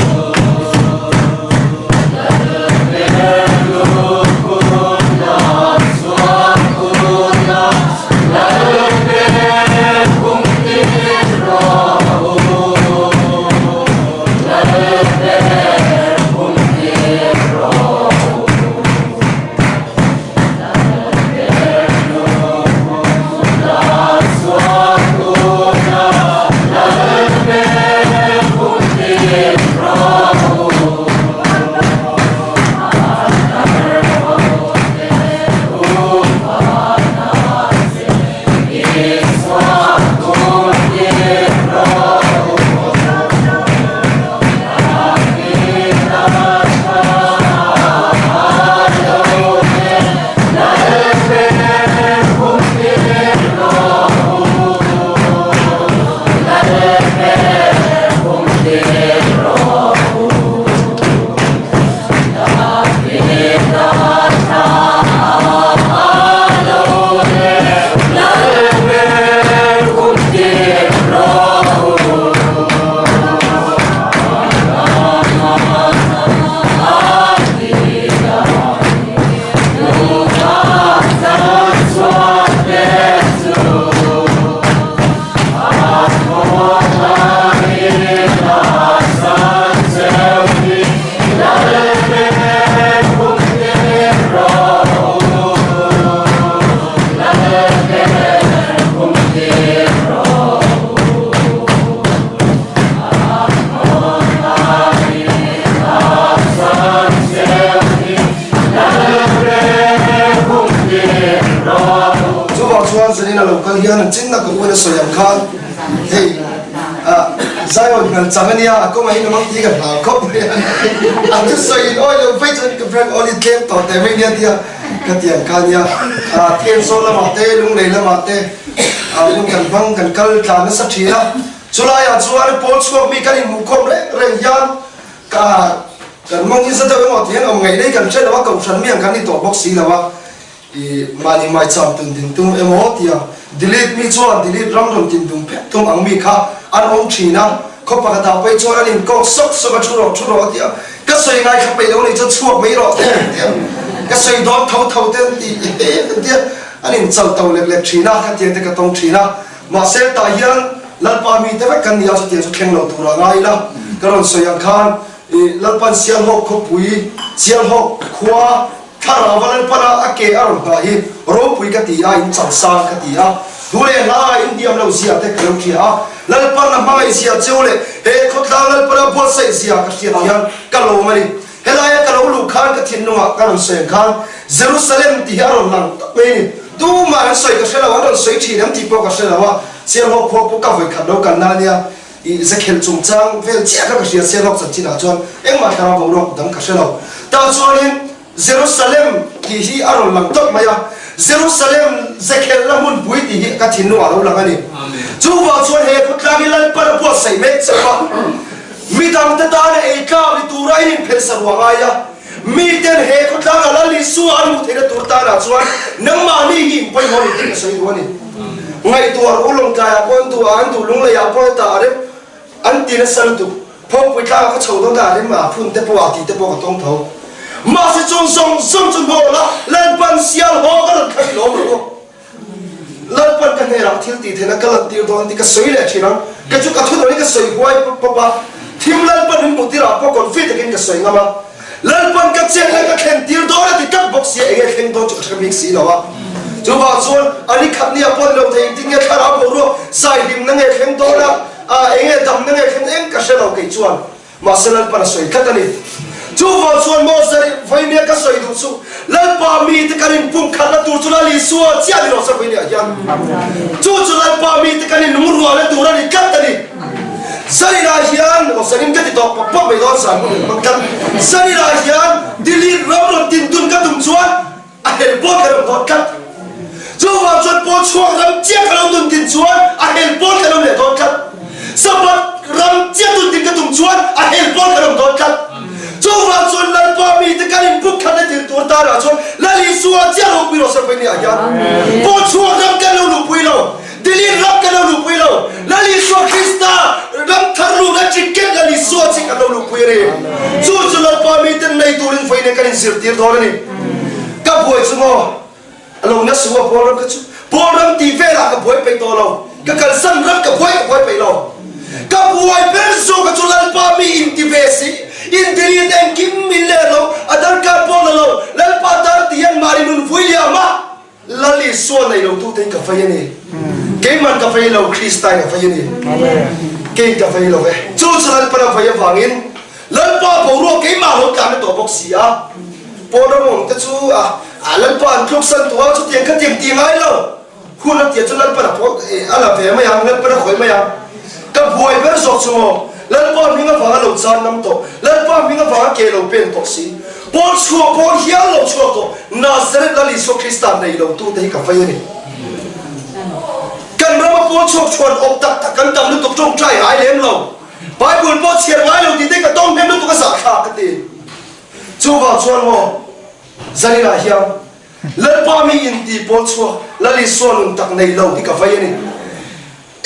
Chuvang chuan Zanin a lo kal hian an chinna ka uan a sawi ang khan hei Zion ngan chang a nia a kawngah hi ka mang tih ka hlau khawp mai a a thusawi in awi lo phei chuan ka friend aw ni tlem tawh teh mai nia tia ka ti ang kha nia Thensawn lamah te Lunglei lamah te hun kan hmang kan kal tlan nasa thin a chulaiah chuan pawl chhuak mi kan inhmuhkhawm reng reng hian ka kan mawng hi za deuh emaw ti hian awm ngaih nei kan hre lo a kohhran mi ang kan ni tawh bawk si lo a. I mahni maicham tun din tum emaw tia delete mi chuan delete ram rawn tin dum phet tum ang mi kha. An awm thin a, khaw pakhatah pawh chuan an inkawk sawk sawk a, thu rawh, thu rawh a ti a, ka sawi ngai kha peih lo nih chuan chhuak mai rawh te an ti a, ka sawi dawn tho tho te an ti an ti a, an inchal to lek lek thin a, khatiang te ka tawng thin a, mahse tah hian Lalpa mite vek kan ni a, chutiang chu thleng lo tur a ngai ila, ka rawn sawi ang khan ih Lalpan Sialhawk khawpui, Sialhawk khua, Thlarau va Lalpana a ke a rawn nghah hi ropui ka ti a, in changsang ka ti a, thu leh hla ah in diam lo zia te ka lo hria a, Lalpan a hmangaih zia cheu leh he khawtlang Lalpana buatsaih zia ka hriat hian ka lawm a ni. Helaia ka lo luh khan ka thinlungah ka rawn sawi ang khan Jerusalem tih hi a rawn lang tak mai a ni. Tumah an sawi ka hre lo, an rawn sawi thin em tih pawh ka hre lo a, Sialhawk khua pawh ka vawikhat lo kalna a nia. I zakhelh chungchang vel chiah kha ka hria Sialhawk chanchinah chuan engmah thlarau boruak dang ka hre lo. Tah chuanin Jerusalem tih hi a rawn lang tawp mai a, Jerusalem zakhelhna hmunpui tih hi ka thinlungah a lo lang a ni. Chuvang chuan he khawtlang hi Lalpan a buatsaih mek chauh a, midangte tana ei tlak ni tura in inphelhsa ruah ngai a, miten he khawtlanga Lal Isua an hmuh theihna tur tanah chuan nangmahni hi in pawimawh ni tih ka sawi duh a ni. Ngaihtuah rawh u, Lawngtlaiah pawh an duh a, an duh Lungleiah pawh heta a rem an ti nasa lutuk. Phawngpui tlangah ka chho dawn a, rem a phun te pawh a tih te pawh ka tawng tho. Mahse chung zawng zawng chu hnawh la, Lalpan sial haw ka rawn thlang i lawm rawh u. Lalpan ka hnenah thil tih theihna ka lantir dawn tih ka sawi leh thin ang. Kei chu ka thunawn hi ka sawi huai pawp pawp a, thim Lalpan min hmuh tirah pawh confi takin ka sawi ngam a. Lalpan ka chetna ka thlen tir dawn a ti tlat bawk sia, enge thleng dawn chu ka hre bik si lo a. Chuvang chuan a ni khat nia pawn lo thei engtin nge thlarau boruak zaihlimna nge thleng dawn a, a enge damna nge thleng eng ka hre lo kei chuan. Mahse Lalpan a sawi tlat a ni. Chuvang chuan maw zari vawinia ka sawi duh chu Lalpa mite kan inpumkhatna tur chu Lal Isua chiah ni lo se vawinia hian. Chu chu Lalpa mite kan inlungrualna tur a ni tlat a ni. Zaninah hian, aw zanin ka ti tawh pawp pawp mai dawn zan hun in hmang tlat. Zaninah hian Delete ram rawn tin dun ka tum chuan A hel pawn ka lo dawt tlat. Chuvang chuan pawn chhuak ram chiah ka lo dun din chuan a hel pawn ka lo leh dawt tlat. Sabbath ram chiah dun din ka tum chuan a hel pawn ka lo dawt tlat. Chuvang chuan Lalpa mite kan inbuk khat na thil tur tanah chuan Lal Isua chiah ropui rawh se vawinia hian pawn chhuak ram kan lo luhpui lo. Delete ram kan lo luhpui lo. Lal Isua Krista ram thar luhna ticket Lal Isua chi kan lo luhpui a ni. Chu chu Lalpa miten nei turin vawiin kan inzirtir dawn a ni. Ka buai chu maw? A lo nasa u a Paul ram kha chu. Paul ram tih velah ka buai peih tawh lo. Ka kalsan ram ka buai ka buai peih lo. Ka buai ber zawk a chu Lalpa mi inti ve si. In delete engkim min leh lo. A darkar pawh la lo. Lalpa tan ti hian mahni nun vui liam a. Lal Isua nei lo tute hi ka vei a ni. Keiman ka vei lo, Krista in a vei a ni. Kei ka vei lo e. Chu chu Lalpan a vei avangin Lalpa boruak keimah lo tlan a tawh bawk si a. Paul ram awm te chu a Lalpa an tluksan tawh a, chutiang kha tiang ti ngai lo. Hun a tia chu Lalpan a pawh a la ve mai ang, Lalpan a khawih mai ang. Ka buai ber zawk chu maw, Lalpa hming avanga lo chan ngam tawh, Lalpa hming avanga ke lo pen tawh si. Paul chhuak pawl hial lo chhuak tawh, Nazareth Lal Isua Krista nei lo tute hi ka vei a ni. Kan rama pawl chhuak chhuan awp tak tak kan tam lutuk tawngtai ngai lem lo. Bible pawh chhiar ngai lo tih te ka tawng hnem lutuk a zahthlak ka ti. Chuvang chuan maw zaninah hian Lalpa mi inti pawl chhuak Lal Isua nun tak nei lo hi ka vei a ni.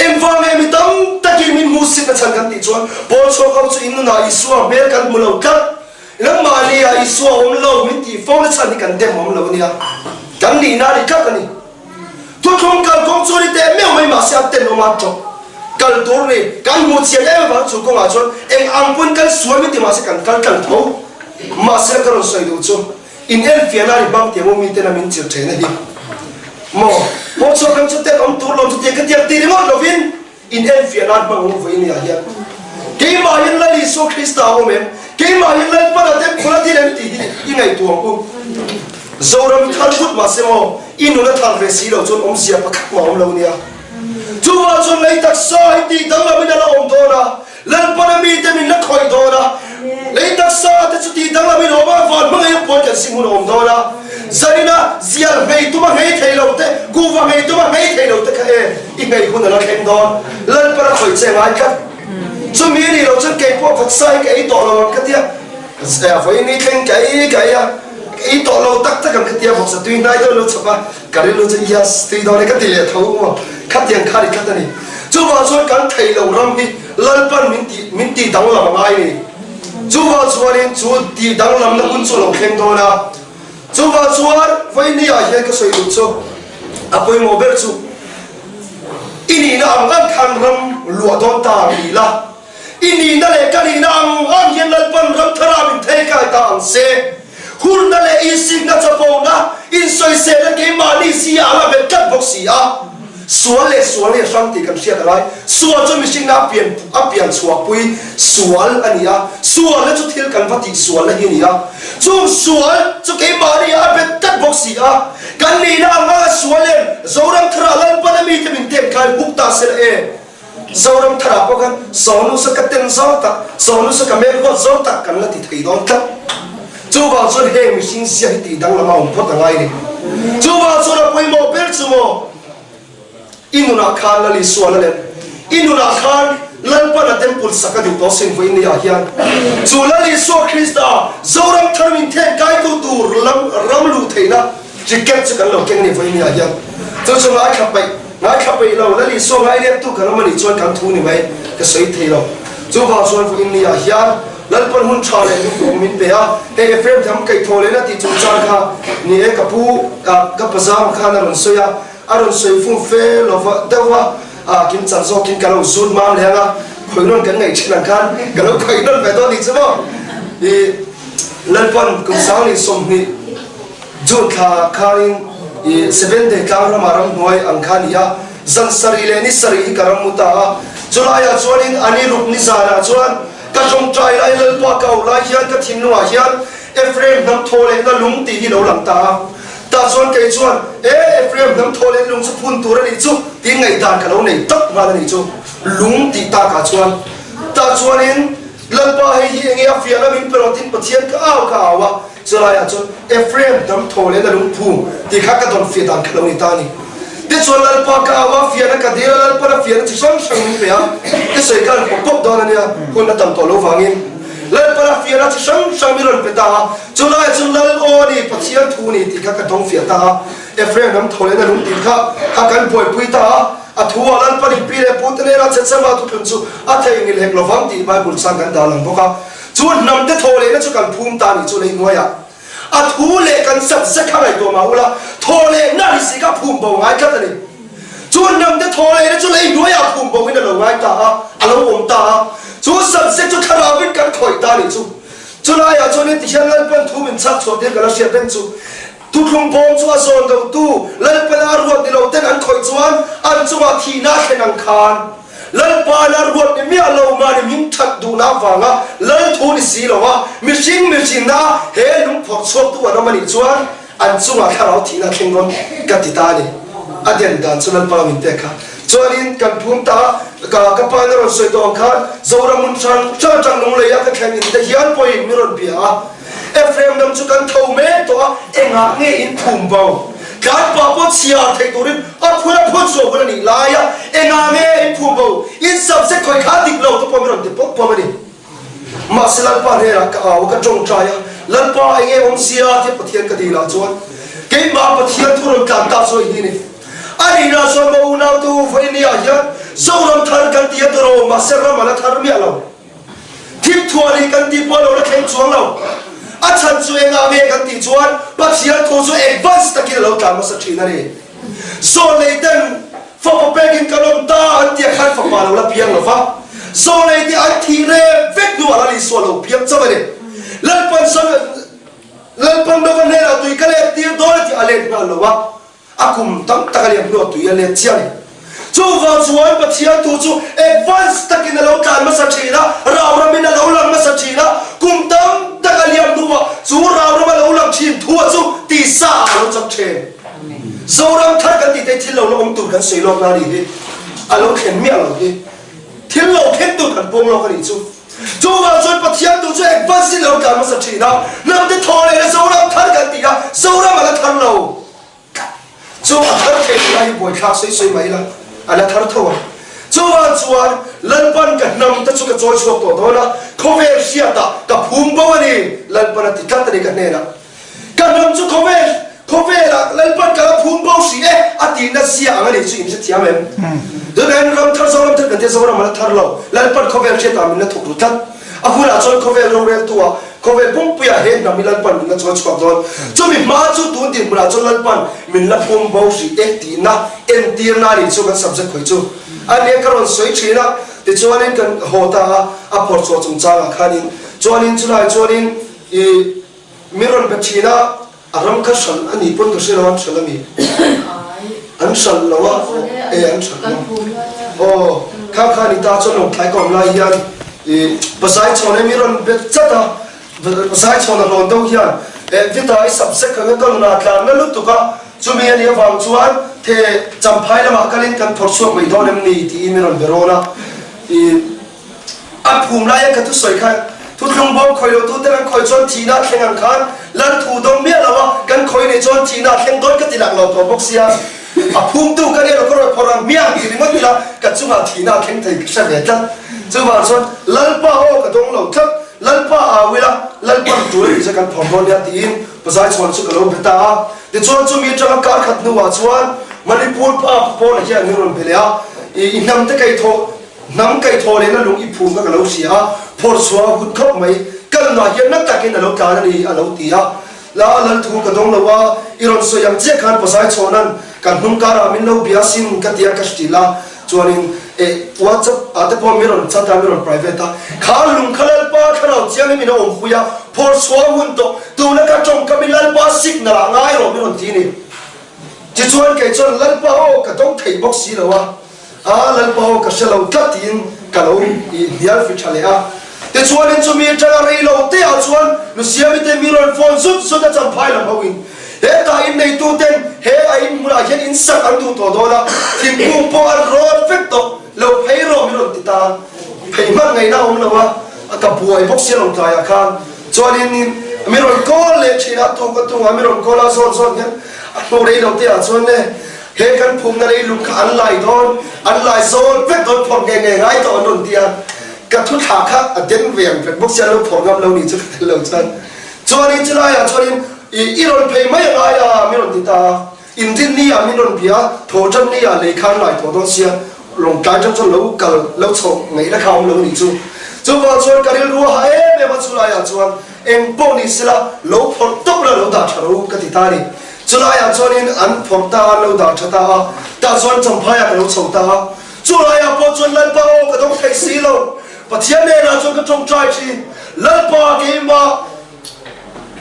Engvang nge mi tam takin min hmuhsitna chhan kan tih chuan Paul chhuak ho chu in nunah Isua hmel kan hmu lo tlat. Nangmahni ah Isua awm lo min tih fo na chhan hi kan dem awm lo ania. Kan nihna a ni tlat a ni. Thuthlung kalkawng chu a ni teh meuh mai mahse a tenawm a tawp kal tur ni. Kan hmuh chian em avang chu kawngah chuan eng ang pawn kan sual min ti mahse kan kal tlang tho. Mahse ka rawn sawi duh chu. In enfiahna a ri bang tiang u miten a min chilh theihna hi maw pawh chhuak ram chu tet awm tur lawm chu tiang ka tiang ti ringawt lovin in enfiahna an hmang u vawiin ah hian keimah hian Lal Isua Krista a awm em keimah hian Lalpana temple a dil em tih hi i ngaihtuah ang u Zoram i thar vut mahse maw i nun a thar ve si lo chuan awmzia pakhat mah awm lo nia chuvang chuan lei taksa hi tih danglamin a la awm dawn a Lalpana mite min la khawih dawn a, lei taksa te chu tih danglam in awm a, van hmangaih a puan kan sim hun a awm dawn a, zanina zial nghei tuma nghei thei lo te, kuhva nghei tuma nghei thei lo te kha e, i nghei hun a la thleng dawn. Lalpana khawih che ngai tlat. Chumi a nih loh chuan kei pawh vawksa hi ka ei tawh lo ang ka tia, vawiin ni thleng ka ei ka ei a, ka ei tawh lo tak tak ang ka tia, vawksa tui hnai deuh a lo chhawp a, ka rilru chu yes tui dawn e ka ti leh tho maw, khatiang kha a ni tlat a ni. Chuvang chuan kan thei lo ram hi Lalpan min tih min tih danglam a ngai ni. Chuvang chuanin chu tih danglamna hun chu a lo thleng dawn a. Chuvang chuan vawinia hian ka sawi duh chu a pawimawh ber chu i nihna ang ang khan ram luah dawn ta ang ni la. I nihna leh ka nihna ang ang hian Lalpan ram thara min thei kai ta ang se. Hurna leh insikna chapona, insawiselna keimahni si a la bet tlat bawk si a. Sual leh sual hi a hrang tih kan hriat a lai. Sual chu mihringna a pian a pian chhuahpui sual a ni a, sualna chu thil kan va tih sualna hi a ni a. Chung sual chu keimahni ah a bet tlat bawk si a. Kan nihna ang anga sual em Zoram tharah Lalpan a mite min tem kai huk ta se la e. Zoram tharah pawh khan Sawnu sa ka ten zawng tak, Sawnu sa ka mel huat zawng tak kan la ti thei dawn tlat. Chuvang chuan heng mihring zia hi tih danglam a awm phawt a ngai ni. Chuvang chuan a pawimawh ber chu maw i nunah khan Lal Isua la lem, i nunah khan Lalpan a temple sak a duh tawh sin vawiin ni ah hian chu Lal Isua Krista Zoram thar min then kaitu tur lam ram luh theihna ticket chu kan lo keng ni vawiin ni ah hian chu chu ngaithla peih Ngaithla peih lo, Lal Isua ngaineptu kan awm a nih chuan kan thu ni mai, ka sawi thei lo. Chuvang chuan vawiin ni ah hian Lalpan hun tha leh lungduh min pe a, hei Ephraim tham kaih thaw lehna tih chungchang kha ni e ka pu ka pazama khan a rawn sawi a, a rawn sawi fum fe lo va deuh va, kim chan zawkin ka lo zut mam leh ang a, khawih nawn kan ngaih thin ang khan ka lo khawih nawn ve dawn nih chu maw. I Lalpan kum 2020. June thla khanin i Seventh Day tlang ramah ramhnuai ang kha a ni a, zan sarih leh ni sarih hi ka ram mu ta a. Chulaiah chuanin a ni ruk ni zanah chuan ka tawngtai lai Lalpa ka auh lai hian ka thinlungah hian Ephraim hnam thaw lehna lung tih hi lo lang ta a. Tah chuan kei chuan, E, Ephraim hnam thaw lehna lung chu phun tur a nih chu tiin ngaihdan ka lo nei tawp nghal a nih chu, lung tih takah chuan. Tah chuanin Lalpa hei hi enge a fiahna min pe rawh tiin Pathian ka au ka au a, chulaiah chuan Ephraim hnam thaw leh na lungphum tih kha ka dawn fiah dan kha lo ni ta a ni. Tichuan Lalpa ka au a, fiahna ka dil a, Lalpan a fiahna chi hrang hrang min pe a, i sawi khan pawp pawp dawn a nia, hun a tam tawh lo vangin Lalpan a fiahna chi hrang hrang min rawn pe ta a, chulaiah chuan Lal aw a ni, Pathian thu a ni tih kha ka dawng fiah ta a, Ephraim hnam thaw leh na lung tih kha kha kan buaipui ta a. A thu a Lalpan in pi leh pute nena chhechhema thutlun chu a theihnghilh hek lovang tih Bible chuan kan dah lang bawk a. Chu hnamte thaw lehna chu kan phum ta nih chu lei hnuaiah a thu leh kan sat zet kha ngaihtuah mah ula, thaw lehna ri si kha phum bo ngai tlat a ni. Chu hnamte thaw lehna chu lei hnuaiah phum bo in a lo ngai ta a, a lo awm ta a. Chu sat zet chu thlarauin kan khawih ta nih chu. Chulaiah chuan heti hian Lalpan thu min chhak chhuah tir ka la hriat reng chu. Thuthlung bawm chu a zawn dotu Lalpana a ruat ni lo ten an khawih chuan an chungah thihna a thlen ang khan Lalpana a ruat ni miah lo mahni min that duhna avanga Lal thu ni si lo a, mihring mihrinna he lung phawrh chhuaktu an awm a nih chuan an chungah thlarau thihna a thleng dawn ka ti ta a ni. A den dan chu Lalpa min pek kha. Chuanin kan phum ta ka ka pa in a rawn sawi tawh ang khan Zoram hmun hrang hrang atang lunglei a ka thlen in te hian pawhin min rawn bia a. Ephraim lam chu kan tho mek tawh a, engah nge in phum bo? Tlanpa pawh chhiar theih turin a phun a phun chhuah hun a nih lai a, engah nge in phum bo? In subject khawi kha dik lo te pawh min rawn ti pawp pawp a ni. Mahse Lalpa hnenah ka au a, ka tawngtai a, Lalpa enge awm sia tia Pathian ka dil ah chuan keimah Pathian thu rawn tlan ta chu a hi ni. A nihna chuan maw unau te u vawiin ah hian Zoram thar kan ti a tawh mahse ram a la thar miah lo. Thim thuah nih kan tih pawh a lo la thleng chuang lo. A chhan chu engah nge kan tih chuan Pathian thu chu advance takin a lo tlan hmasa thin a ni. Zawlei ten fapa pekin kan awm ta an tih ah khan fapa a lo la piang lo va, zawlei te an thih rem vek hnuah Lal Isua a lo piang chauh a ni. Lalpan Lalpan Nova hnenah tui ka let tir dawn a tih a let nghal lo a. A kum tam tak a liam hnuah tui a let chiah a ni. Chuvang chuan Pathian thu chu advance takin a lo tlan hmasa thin a, rau ramin a lo lang hmasa thin a, kum tam tak a liam hnuah chu rau rama lo lang thin thu a chu tisa ah a lo chak thin. Zoram thar kan tih te thil lo la awm tur kan sawi lawk na a nih hi. A lo thlen miah lo hi. Thil lo thlen tur kan pawng lawk a nih chu. Chuvang chuan Pathian thu chu advance in a lo tlan hmasa thin a, hnamte thaw leh Zoram thar kan ti a, Zoram a la thar lo. Chu a thar thei tih lai hi buaithlak sawi sawi mai ila, a la thar tho a. Chuvang chuan Lalpan ka hnam te chu ka chawi chhuak tawh dawn a, khawvel hriatah ka phum bo a ni, Lalpan a ti tlat a ni ka hnenah. Ka hnam chu khawvel, khawvelah Lalpan ka la phum bo hrih e a tihna zia ang a nih chu in hrethiam em? Tunah hian ram thar Zoram thar kan tia Zoram a la thar lo. Lalpan khawvel hriatah min la thawk ru tlat. A hunah chuan khawvel roreltu ah khawvel pumpuiah he hnam hi Lalpan min la chawi chhuak dawn. Chumi hma chu tun dinhmunah chuan Lalpan min la pum bo hrih e tihna entirna a nih chu kan subject khawi chu a nia ka rawn sawi thin a. Tichuanin kan haw ta a, a phawrh chhuah chungchangah khanin chuanin chulai chuanin i min rawn be thin a, A ram kha hralh a nih pawn ka hre lo, an hralh a mi? An hralh lo a, e an hralh lo. Aw, kha kha ni ta chuan lawngtlai ka awm lai hian i Pasai chhawn em i rawn bet chat a, Pasai chhawn a hlawn deuh hian e Vita i subject anga ka rawn ah tlan na lutuk a, chumi a nih avang chuan the Champhai lamah kalin kan phawrh chhuak mai dawn em ni tiin mi rawn be rawn a, i A phum laia ka thusawi khan thuthlung bawm khawi lo tute an khawi chuan thihna a thleng ang khan Lal thu dawng miah lo a, kan khawi nei chuan thihna a thleng dawn ka ti lak lo tawh bawk sia. A phumtu ka nia lo ka rawn phawrh ang hmiang ti ringawt ila ka chungah thihna a thleng thei ka hre ve tlat. Chuvang chuan Lalpa aw ka dawng lo tlat, Lalpa au ila Lalpan tul tih chu kan phawrh dawn nia tiin Pazai chhuan chu ka lo be ta a. Tichuan chumi atanga kar khat hnuah chuan Manipur pa Paula hian min rawn be leh a, i hnamte kaihthawh Hnam kaihthawh lehna lung i phum kha ka lo hria a, phawrh chhuah a hun khawp mai. Ka nunah hian na takin a lo tlan a ni, a lo ti a. La lal thu ka dawng lo a, i rawn sawi ang chiah khan Pazai chhawnan kan hnung karah min lo bia sin ka tia ka hrilh a, chuanin eh WhatsApp ah te pawh mi rawn chat a, mi rawn private a, kha lung kha Lalpa thlarau chiangin min a awmpui a, phawrh chhuah a hun tawh, tuna ka tawngkam i Lalpa signal ah ngai rawh mi rawn ti a ni. Tichuan kei chuan Lalpa aw ka dawng thei bawk si lo a, A Lalpa aw ka hre lo tlat tiin ka lo hnial fi tha leh a. Tichuanin chumi atanga rei lo te ah chuan Lusiami te mi rawn phone zut zut a champhai lam ho in hetah in neitu ten he a in hmunah hian in sak an duh tawh dawn a, thingkung pawh an rawn vek tawh lo phei rawh min rawn ti ta. Phei hman ngaihna a awm lo a, ka buai bawk sia lo tlaiah khan chuanin mi rawn call leh thin a, tuk a tungah mi rawn call a zawn zawn hian a hnu rei lo te ah chuan le He kan phumna leilung kha an lai dawn, an lai zawl vek dawn phawrh nge nge ngai tawh an rawn ti a, ka thu thla kha a den ve ang vek bawk sia lo phawrh ngam lo ni chu ka tel lo chuan chuanin chulaiah chuanin i i rawn phei mai a ngai a min rawn ti ta a, inrinni ah min rawn bia a, thawhtanni ah lei kha an lai tawh dawn sia lawngtlai atang chuan lo kal lo chhoh ngaihna kha a awm lo ni chu chuvang chuan ka rilru a ha em em a chulaiah chuan eng pawh ni sela lo phawrh tawp la lo dah tha ro ka ti ta a ni. Chulaiah chuanin an phawrh ta a, an lo dah tha ta a, tah chuan Champhaiah ka lo chho ta a. Chulaiah pawh chuan Lalpa aw ka dawng thei si lo, Pathian hnenah chuan ka tawngtai thin, Lalpa keimah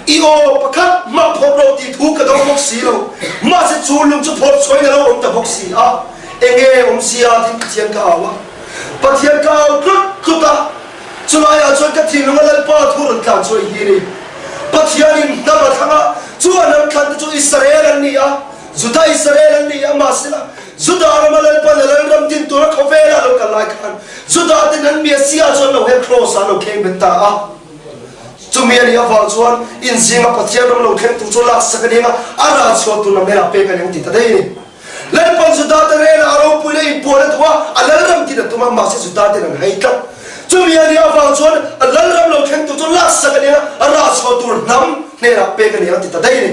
i aw pakhat mah phawrh rawh tih thu ka dawng bawk si lo, mahse chu lung chu phawrh chhuahin a lo awm ta bawk si a, enge awm sia tiin Pathian ka au a, Pathian ka au tlut tlut a. Chulaiah chuan ka thinlunga Lalpa thu rawn tlan chu a hi a ni. Pathianin hnam a thlang a, chu a hnam thlante chu Israel an ni a, Juda Israel an ni a, mahsela Juda rama Lalpan a lalram din tura khawvela a lo kal lai khan Juda ten an Messiah chu an lo her kraws ah an lo kheng bet ta a. Chumi a nih avang chuan inzinga Pathian ram lo thleng tur chu laksak a ni ang a, a rah chhuah tur lam elah pek a ni ang ti ta daih a ni. Lalpan Juda te rêlah a ropui leh inpuan a duh a, a lalram tin a tum a, mahse Juda ten an hai tlat. Chumi a nih avang chuan a lalram lo thleng tur chu laksak a ni a, a rah chhuah tur hnam hnênah pek a ni ang ti ta daih a ni.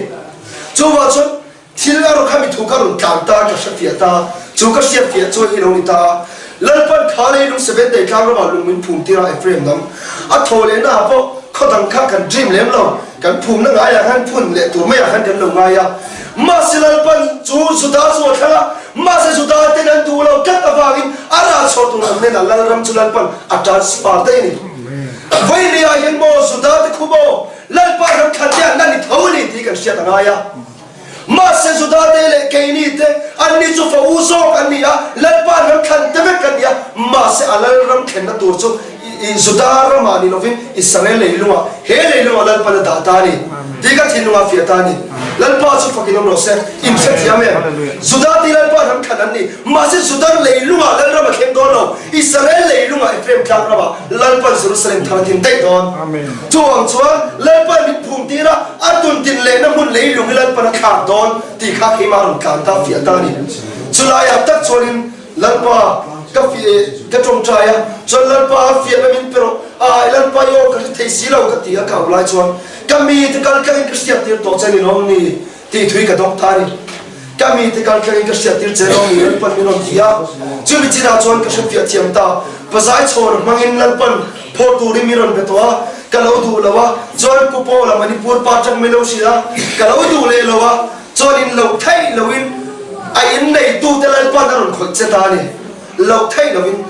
Chuvang chuan thil a rawn kha mi thu kha rawn tlan ta, ka hrefiah ta, chu ka hriatfiah chuan hi lo ni ta a. Lalpan kha leilung Seventh-day tlang ramah lung min phum tir a, Ephraim hnam a thaw lehna ah pawh khaw dang kha kan dream lem lo, kan phumna ngaiah khan phun leh tur maiah khan kan lo ngai a. Mahse Lalpan chu Juda chu a thlang a, mahse Juda ten an duh lo tlat avangin a rah chhuah tur an hnenah Lalram chu Lalpan a transfer daih a ni. Vawinia hian maw Juda te khu maw Lalpa ram thlan te an la ni tho a ni tih kan hriat a ngai a. Mahse Juda te leh keini te anni chu fa u zawk an ni a, Lalpa ram thlan te vek an ni a, mahse a Lalram thlenna tur chu Juda ramah ni lovin Israel leilungah, he leilungah Lalpan a dah ta a ni tih ka thinlungah fiah ta a ni. Lalpa chu fakin awm rawh se, in hrethiam em? Juda te Lalpa ram thlan an ni, mahse Juda leilungah Lalram a thleng dawn lo, Israel leilungah Ephraim tlang ramah Lalpan Jerusalem thar a tin daih dawn. Chuvang chuan Lalpan mit phum tir a, a tun tin lehna hmun leilung hi Lalpan a thlak dawn tih kha keimah rawn tlan ta fiah ta a ni. Chulaiah tak chuanin Lalpa ka ka tawngtai a, chuan Lalpa a fiahna min pe rawh, ai Lalpa i aw ka hre thei si lo ka ti a ka au lai chuan ka mite kal tlangin ka hriat tir tawh che ni lawm ni tih thui ka dawng ta a ni. Ka mite kal tlangin ka hriattir che lo ni Lalpan min rawn ti a. Chumi chinah chuan ka hrefiah thiam ta. Pazai chhawn hmangin Lalpan phawr turin min rawn be tawh a, ka lo duh lo a, chuan Pu Paula Manipur pa tang min lo hrilh a, ka lo duh leh lo a, chuan in loh theih loin a in neitute Lalpan a rawn khawih che ta a ni. Loh theih loin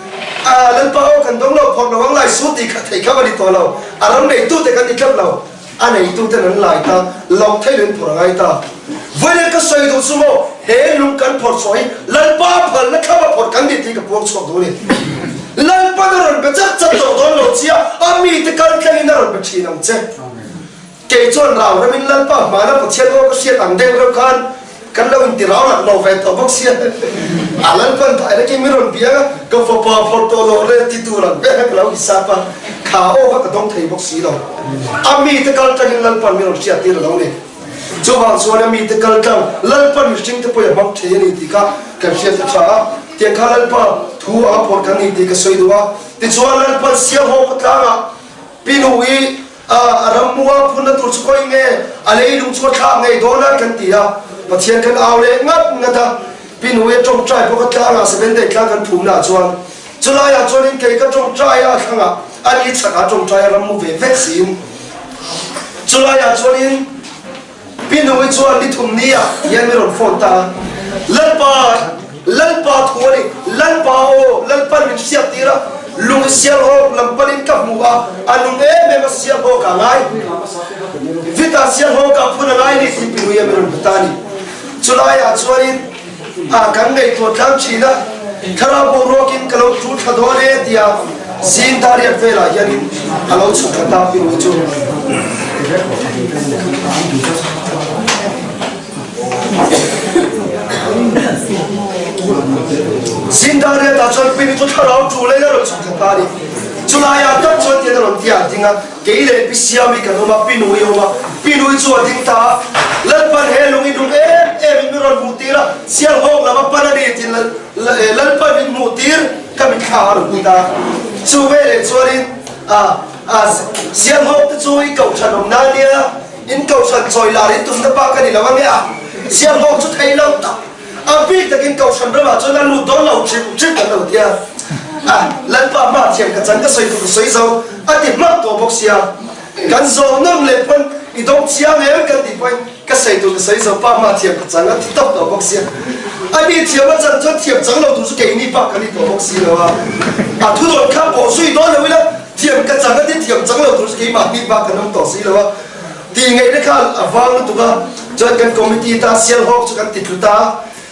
a Lalpa aw kan dawng lo phawrh lo ang lai su tih kha theih kha va ni tawh lo, a ram neitute kan ni tlat lo. A neituten an lai ta, loh theih loin phawrh a ngai ta. Vawiin ka sawi duh chu maw, he lung kan phawrh chhuah hi Lalpa phalna thlama phawrh kan ni tih ka puang chhuak duh a ni. Lalpan a rawn be chat chat tawh dawn lo chia, a mite kal tlangin a rawn be thin ang che. Kei chuan rau ramin Lalpa hmana Pathian aw ka hriat ang deuh reuh khan Kan lo inti rau rat lo ve tawh bawk sia. A Lalpan thai nakin min rawn biang a, ka fapa phawrh tawh loh le ti tur ang vek a ka lo hisap a, kha aw kha ka dawng thei bawk si lo. A mite kal tangin Lalpan min rawn hriat tir a lo ni. Chuvang chuan a mite kal tang Lalpan mihring te pawh i hmang thei a ni tih kha kan hriat a tha a, tiang kha Lalpa thu a phawrh kan ni tih ka sawi duh a. Tichuan Lalpan siamho khawtlangah Pi Nu-i A, a rammua phunna tur chu khawi nge a leilung chu a thlak ngei dawn a kan ti a, Pathian kan au leh ngat ngat a, Pi Nui a tawngtai bawk a tlangah Seventh-day tlang kan phumna ah chuan chulaiah chuanin kei ka tawngtai a thlangah ani chhakah a tawngtai a rammu ve vek siin chulaiah chuanin Pi Nui chuan ni thum ni ah hian min rawn phone ta a, Lalpa, Lalpa thu a ni, Lalpa aw, Lalpan min hriat tir a, lung i sial hawk lam panin ka hmu a, a nung em em a sial hawk ah ngai, Vita sial hawk ah phun a ngai ni tih Pi Nui a min rawn hmu ta a ni. Chulai ah chuanin a kan ngaihtuah tlang thin a, thlarau boruakin ka lo tul thla dawn e tia zing dariat velah hianin a lo chhuk thla ta Pi Nui chu. Zing dariat ah chuan Pi Nui chu thlarau tul in a rawn chhuk thla ta a ni. Chulai ah tak chuan tian a rawn ti a ding a. Kei leh Pi Siami kan awm a, Pi Nui a awm a, Pi Nui chu a ding ta a, Lalpan he lung i lung em em in min rawn hmuh tir a, Sialhawk lam a pan a ni tiin Lalpan min hmuh tir ka mitthla a rawn hmu ta a. Chu veleh chuanin Sialhawk te chu i kohhran awm na nia, in kohhran chawi lar in tumna bak a ni lo ange a, Sialhawk chu thei lo tak. A bik takin Kohhran ramah chuan a lut dawn lo hrim hrim kan lo tia. A, Lalpa hma thiam ka chan ka sawi tur ka sawi zo a ti hmak tawh bawk sia. Kan zawh nawm leh pawn i dawng chiang em kan tih pawhin ka sawi tur ka sawi zo pa hma thiam ka chang a ti tawp tawh bawk sia. A ni thiam a chan chuan thiam chang lo tur chu keini bak kan ni tawh bawk si lo a. A thudawn kha pawh zui dawn lo ila thiam ka chang a ti thiam chang lo tur chu keimahni bak kan awm tawh si lo a. Tih ngaihna kha a vang lutuk a, chuan kan committee tan Sialhawk chu kan ti tlu ta a,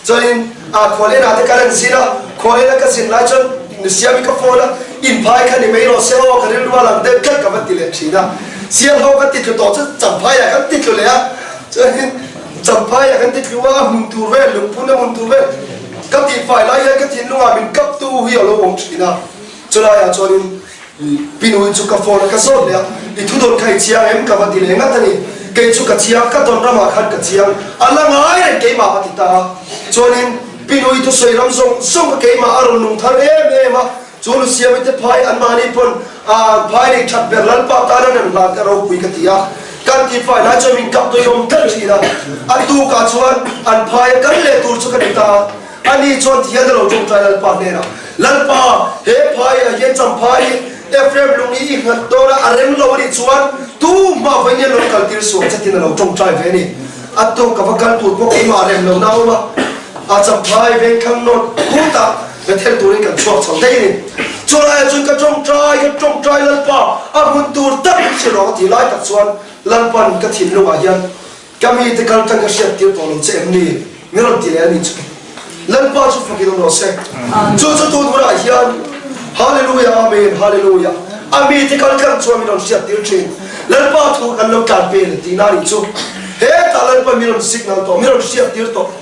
chuanin ah Khualena te kan an zin a, Khualena ka zin lai chuan Nusiami ka phone a, inphai kha ni mai rawh se aw ka rilru a lang deuh tlat ka va ti leh thin a, Sialhawk kan ti tlu tawh chu Champhaiah kan ti tlu leh a, chuanin Champhaiah kan ti tlu a, a hmun tur vel lungphun a hmun tur vel ka tihfai lai hian ka thinlungah min kaptu hi a lo awm thin a, chulaiah chuanin Pi Nui chu ka phone a ka zawt leh a, I thu dawn kha i chiang em? Ka va ti leh ngat a ni. Kei chu ka chiang, ka dawn ramah khan ka chiang, a la ngai reng keimah a ti ta a. Chuanin Pi Nui thusawi ram zawng zawng kha keimah a rawn lung thar em em a, chu Lusiami te phai anmahni pawn an phai nei that ber Lalpa tan an an hlan ka ropui ka ti a. Kan tihfai lai chuan min kap tawihawm tlat thin a, a tukah chuan an phai a kal leh tur chu ka ti ta a. Ani chuan ti hian a lo tawngtai Lalpa hnenah, Lalpa, he phaiah hian champhai hi Ephraim lung i i nghat dawn a, a rem lo a nih chuan tumah vawiin hian lo kaltir suak che tiin a lo tawngtai ve a ni. A tuk ka va kal tur pawh keimah a rem lo na awm a, a champhai vengthlang nawt khutah Bethel turin kan chhuak chho daih a ni. Chulaiah chuan ka tawngtai, ka tawngtai Lalpa, a hmun tur tak min hrilh rawh ka tih lai tak chuan Lalpan ka thinlungah hian Ka mite kal tang ka hriat tir tawh lo che em ni? Min rawn ti leh a ni chu. Lalpa chu fakin awm rawh se. Chu chu tun hunah hian Hallelujah Amen Hallelujah a mite kal tlang chuan min rawn hriat tir thin. Lalpa thu kan lo tlan vel tihna a nih chu. Hetah Lalpa min rawn signal tawh, min rawn hriat tir tawh.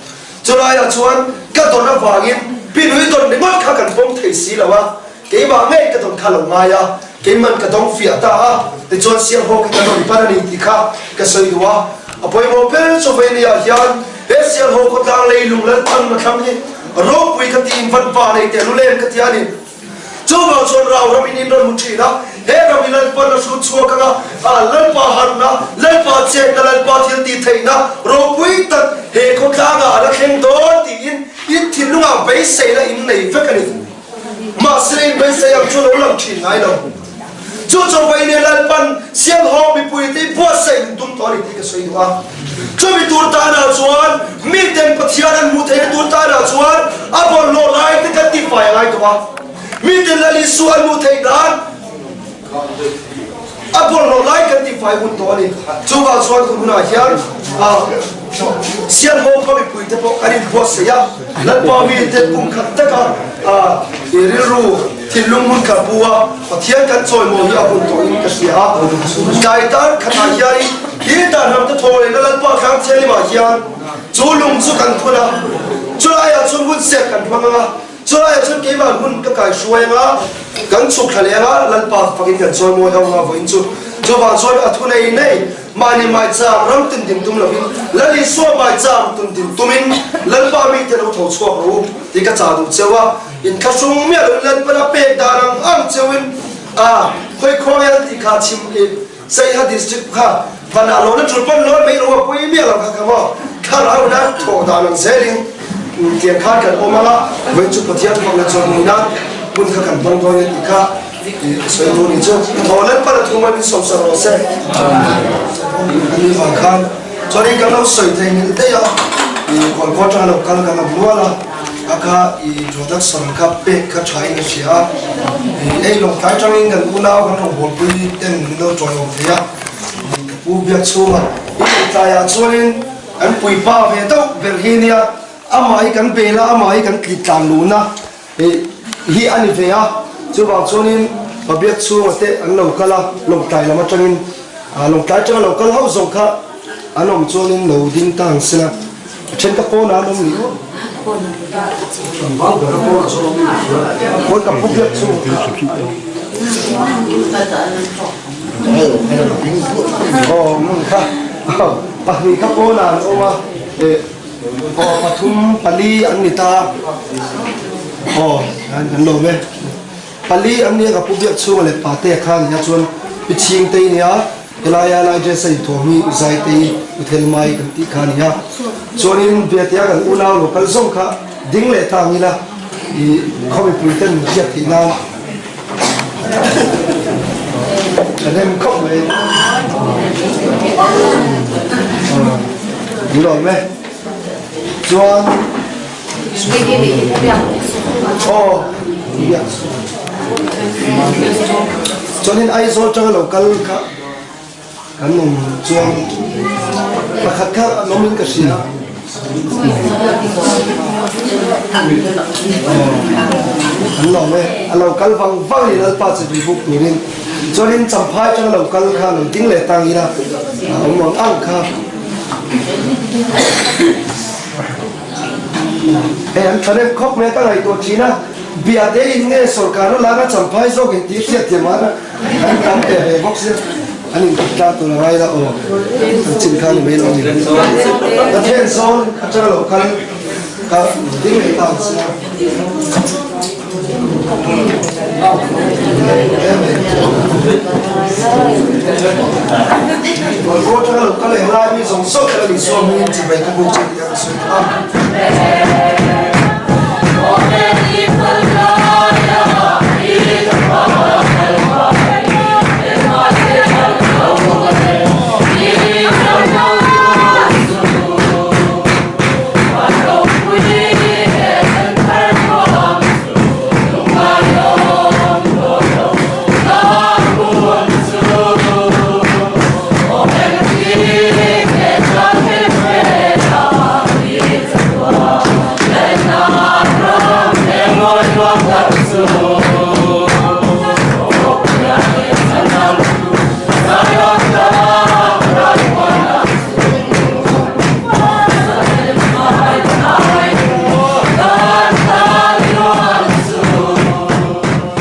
Chulaiah chuan ka dawn avangin pinui dawn ringawt kha kan pawm thei si lo a. Keimah ngei ka dawn kha lo ngai a, keiman ka dawng fiah ta a, tichuan Sialhawk hi kan rawn pan a ni tih kha ka sawi duh a. A pawimawh ber chu Vainia hian he Sialhawk khawtlang leilung Lalthang Mathlang hi ropui ka tiin van pa nei teh lulem ka ti a ni. Chuvang chuan rau ram in in rawn hmu thin a, He ram hi Lalpan a hrut chhuak ang a, Lalpa harhna, Lalpa chetna, Lalpa thil tih theihna ropui tak he khawtlangah a la thleng dawn tiin in thinlungah beiseina in nei vek a ni. Mahse in beisei ang chu a lo lang thin ngai lo. Chu chawhmeh nen Lalpan Sialhawk mipuite i buatsaih in tum tawh a ni tih ka sawi duh a. Chumi tur tanah chuan miten Pathian an hmuh theihna tur tanah chuan a bawlhhlawh laite kan tihfai a ngai tawh a. Miten Lal Isua an hmuh theih nan a bawlhhlawh lai kan tihfai hun tawh a ni. Chuvang chuan tun hunah hian Sialhawk khaw mipuite pawh kan inbuatsaih a, Lalpa mite kum khat taka rilru thinlung hmun khat pu a Pathian kan chawimawi hi a hun tawhin ka hria a. Tlai tan khatah hianin hi dan ramte thaw lehna Lalpa tlang thianghlimah hian chu lung chu kan phun a, chulaiah chuan hun sek kan hmang ang a, chulaiah chuan keimah hmun ka kaihruai ang a, kan chhuk thla leh ang a, Lalpa fakin kan chawimawi ho ang a vawiin chu. Chuvang chuan a thu nei nei Mahni maicham ram tun din tum lovin Lal Isua maicham tun din tumin Lalpa mite lo tho chhuak rawh u tih ka chah duh cheu a, inthlahrung miah loin Lalpan a pek dan ang ang cheuin a khawi khawi an tih kha chhim i Saiha district kha vanah lawna tul pawn lawn mai lo a pawi miah lo kha kha maw thlarau ina thawh dan ang zelin tiang khan kan awm ang a, vawiin chu Pathian fakna chawlhmui nan hmun kha kan hmang dawn e tih kha Sawi tur ni chu thaw Lalpan a thum a min sawmsa rawh se. Ani vang khan chuanin kan lo sawi thei ngil daih a, i Kawlkaw atanga lo kal kan awm nual a, a kha i introduction kha pek kha tha in a hria a, i ei lawngtlai tangin kan unau kan rawngbawlpui ten min lo tawiawm thei a, i ka pu biak chhunga i lawngtlaiah chuanin kan puipa ve deuh ber hi nia, amah hi kan bel a, amah hi kan tli tlan luhna. Hei hi a ni ve a, chuvang chuanin Pabiak chhunga te an lo kal a, Lawngtlai lam atangin Lawngtlai atanga lo kal ho zawng kha an awm chuanin lo ding ta ang sela, a then ka pawnah an awm ni aw. Pawn ka pu biak chhunga kha. Aw hmun kha pahnih kha pawnah an awm a. Aw pathum pali an ni ta aw an kan lawm e pali an nia ka pu biak chhunga leh pate kha nia chuan pi chhing te nia helaia lai dress a inthawm hi zai te u thel mai kan tih kha nia chuanin biatea kan unau lo kal zawng kha ding leh ta ang ila i khaw mipui ten min hriat theih nan Thahnem khawp mai. Ni lawm e. Chuan Aw Chuanin Aizawl tanga lo kal kha Kan awm chuan pakhat kha an awmin ka hria. An lawm e, a lo kal vang vang in Lalpa chu tui buk turin. Chuanin Champhai atanga lo kal kha lo ding leh tang ila a awm ang ang kha. Hei an tha rem khawp mai a ka ngaihtuah thin a, Biate in nge sawrkar a lak a Champhai zawk in tih hriatthiam a An tam teh ve bawk sia, an in kut tlang tur a ngai la aw, an chin kha ni mai lo ni. Ka then sawn atanga lo kal ka ding leh ta ang sia. Kawl atanga lo kal leh lai mi zawng zawng te kan insuam hmingin chibai ka buk che tih a ka sawi ta a.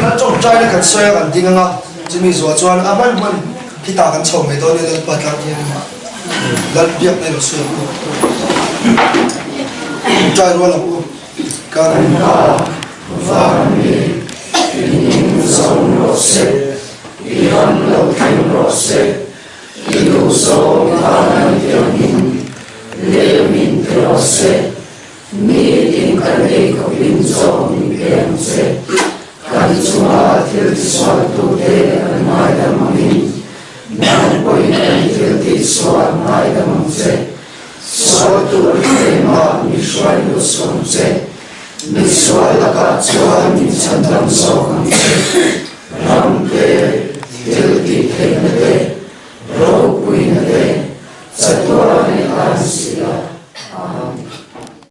Lal tawngtaina kan sawi a kan ding anga chumi zuah chuan a hman hman khitah kan chho mai dawn nia Lalpa tlang thianghlim ah Lal biakna ilo sawi ang u. Tawngtai rual ang u. Kan Pa van mi i hming zawng rawh se. I ram lo thleng rawh se, i duhzawng khan an ti angin lei min ti rawh se, Nitin kan ei khawpin chaw min pe ang che. Kan chunga thil tisualtute kan ngaidam angin, nang pawhin kan thil tihsual ngaidam ang che. Sual tur keimah mi hruai lut suh ang che. Mi sual lakah chuan min chhandam zawk ang che. Ram te, thil tih theihna te.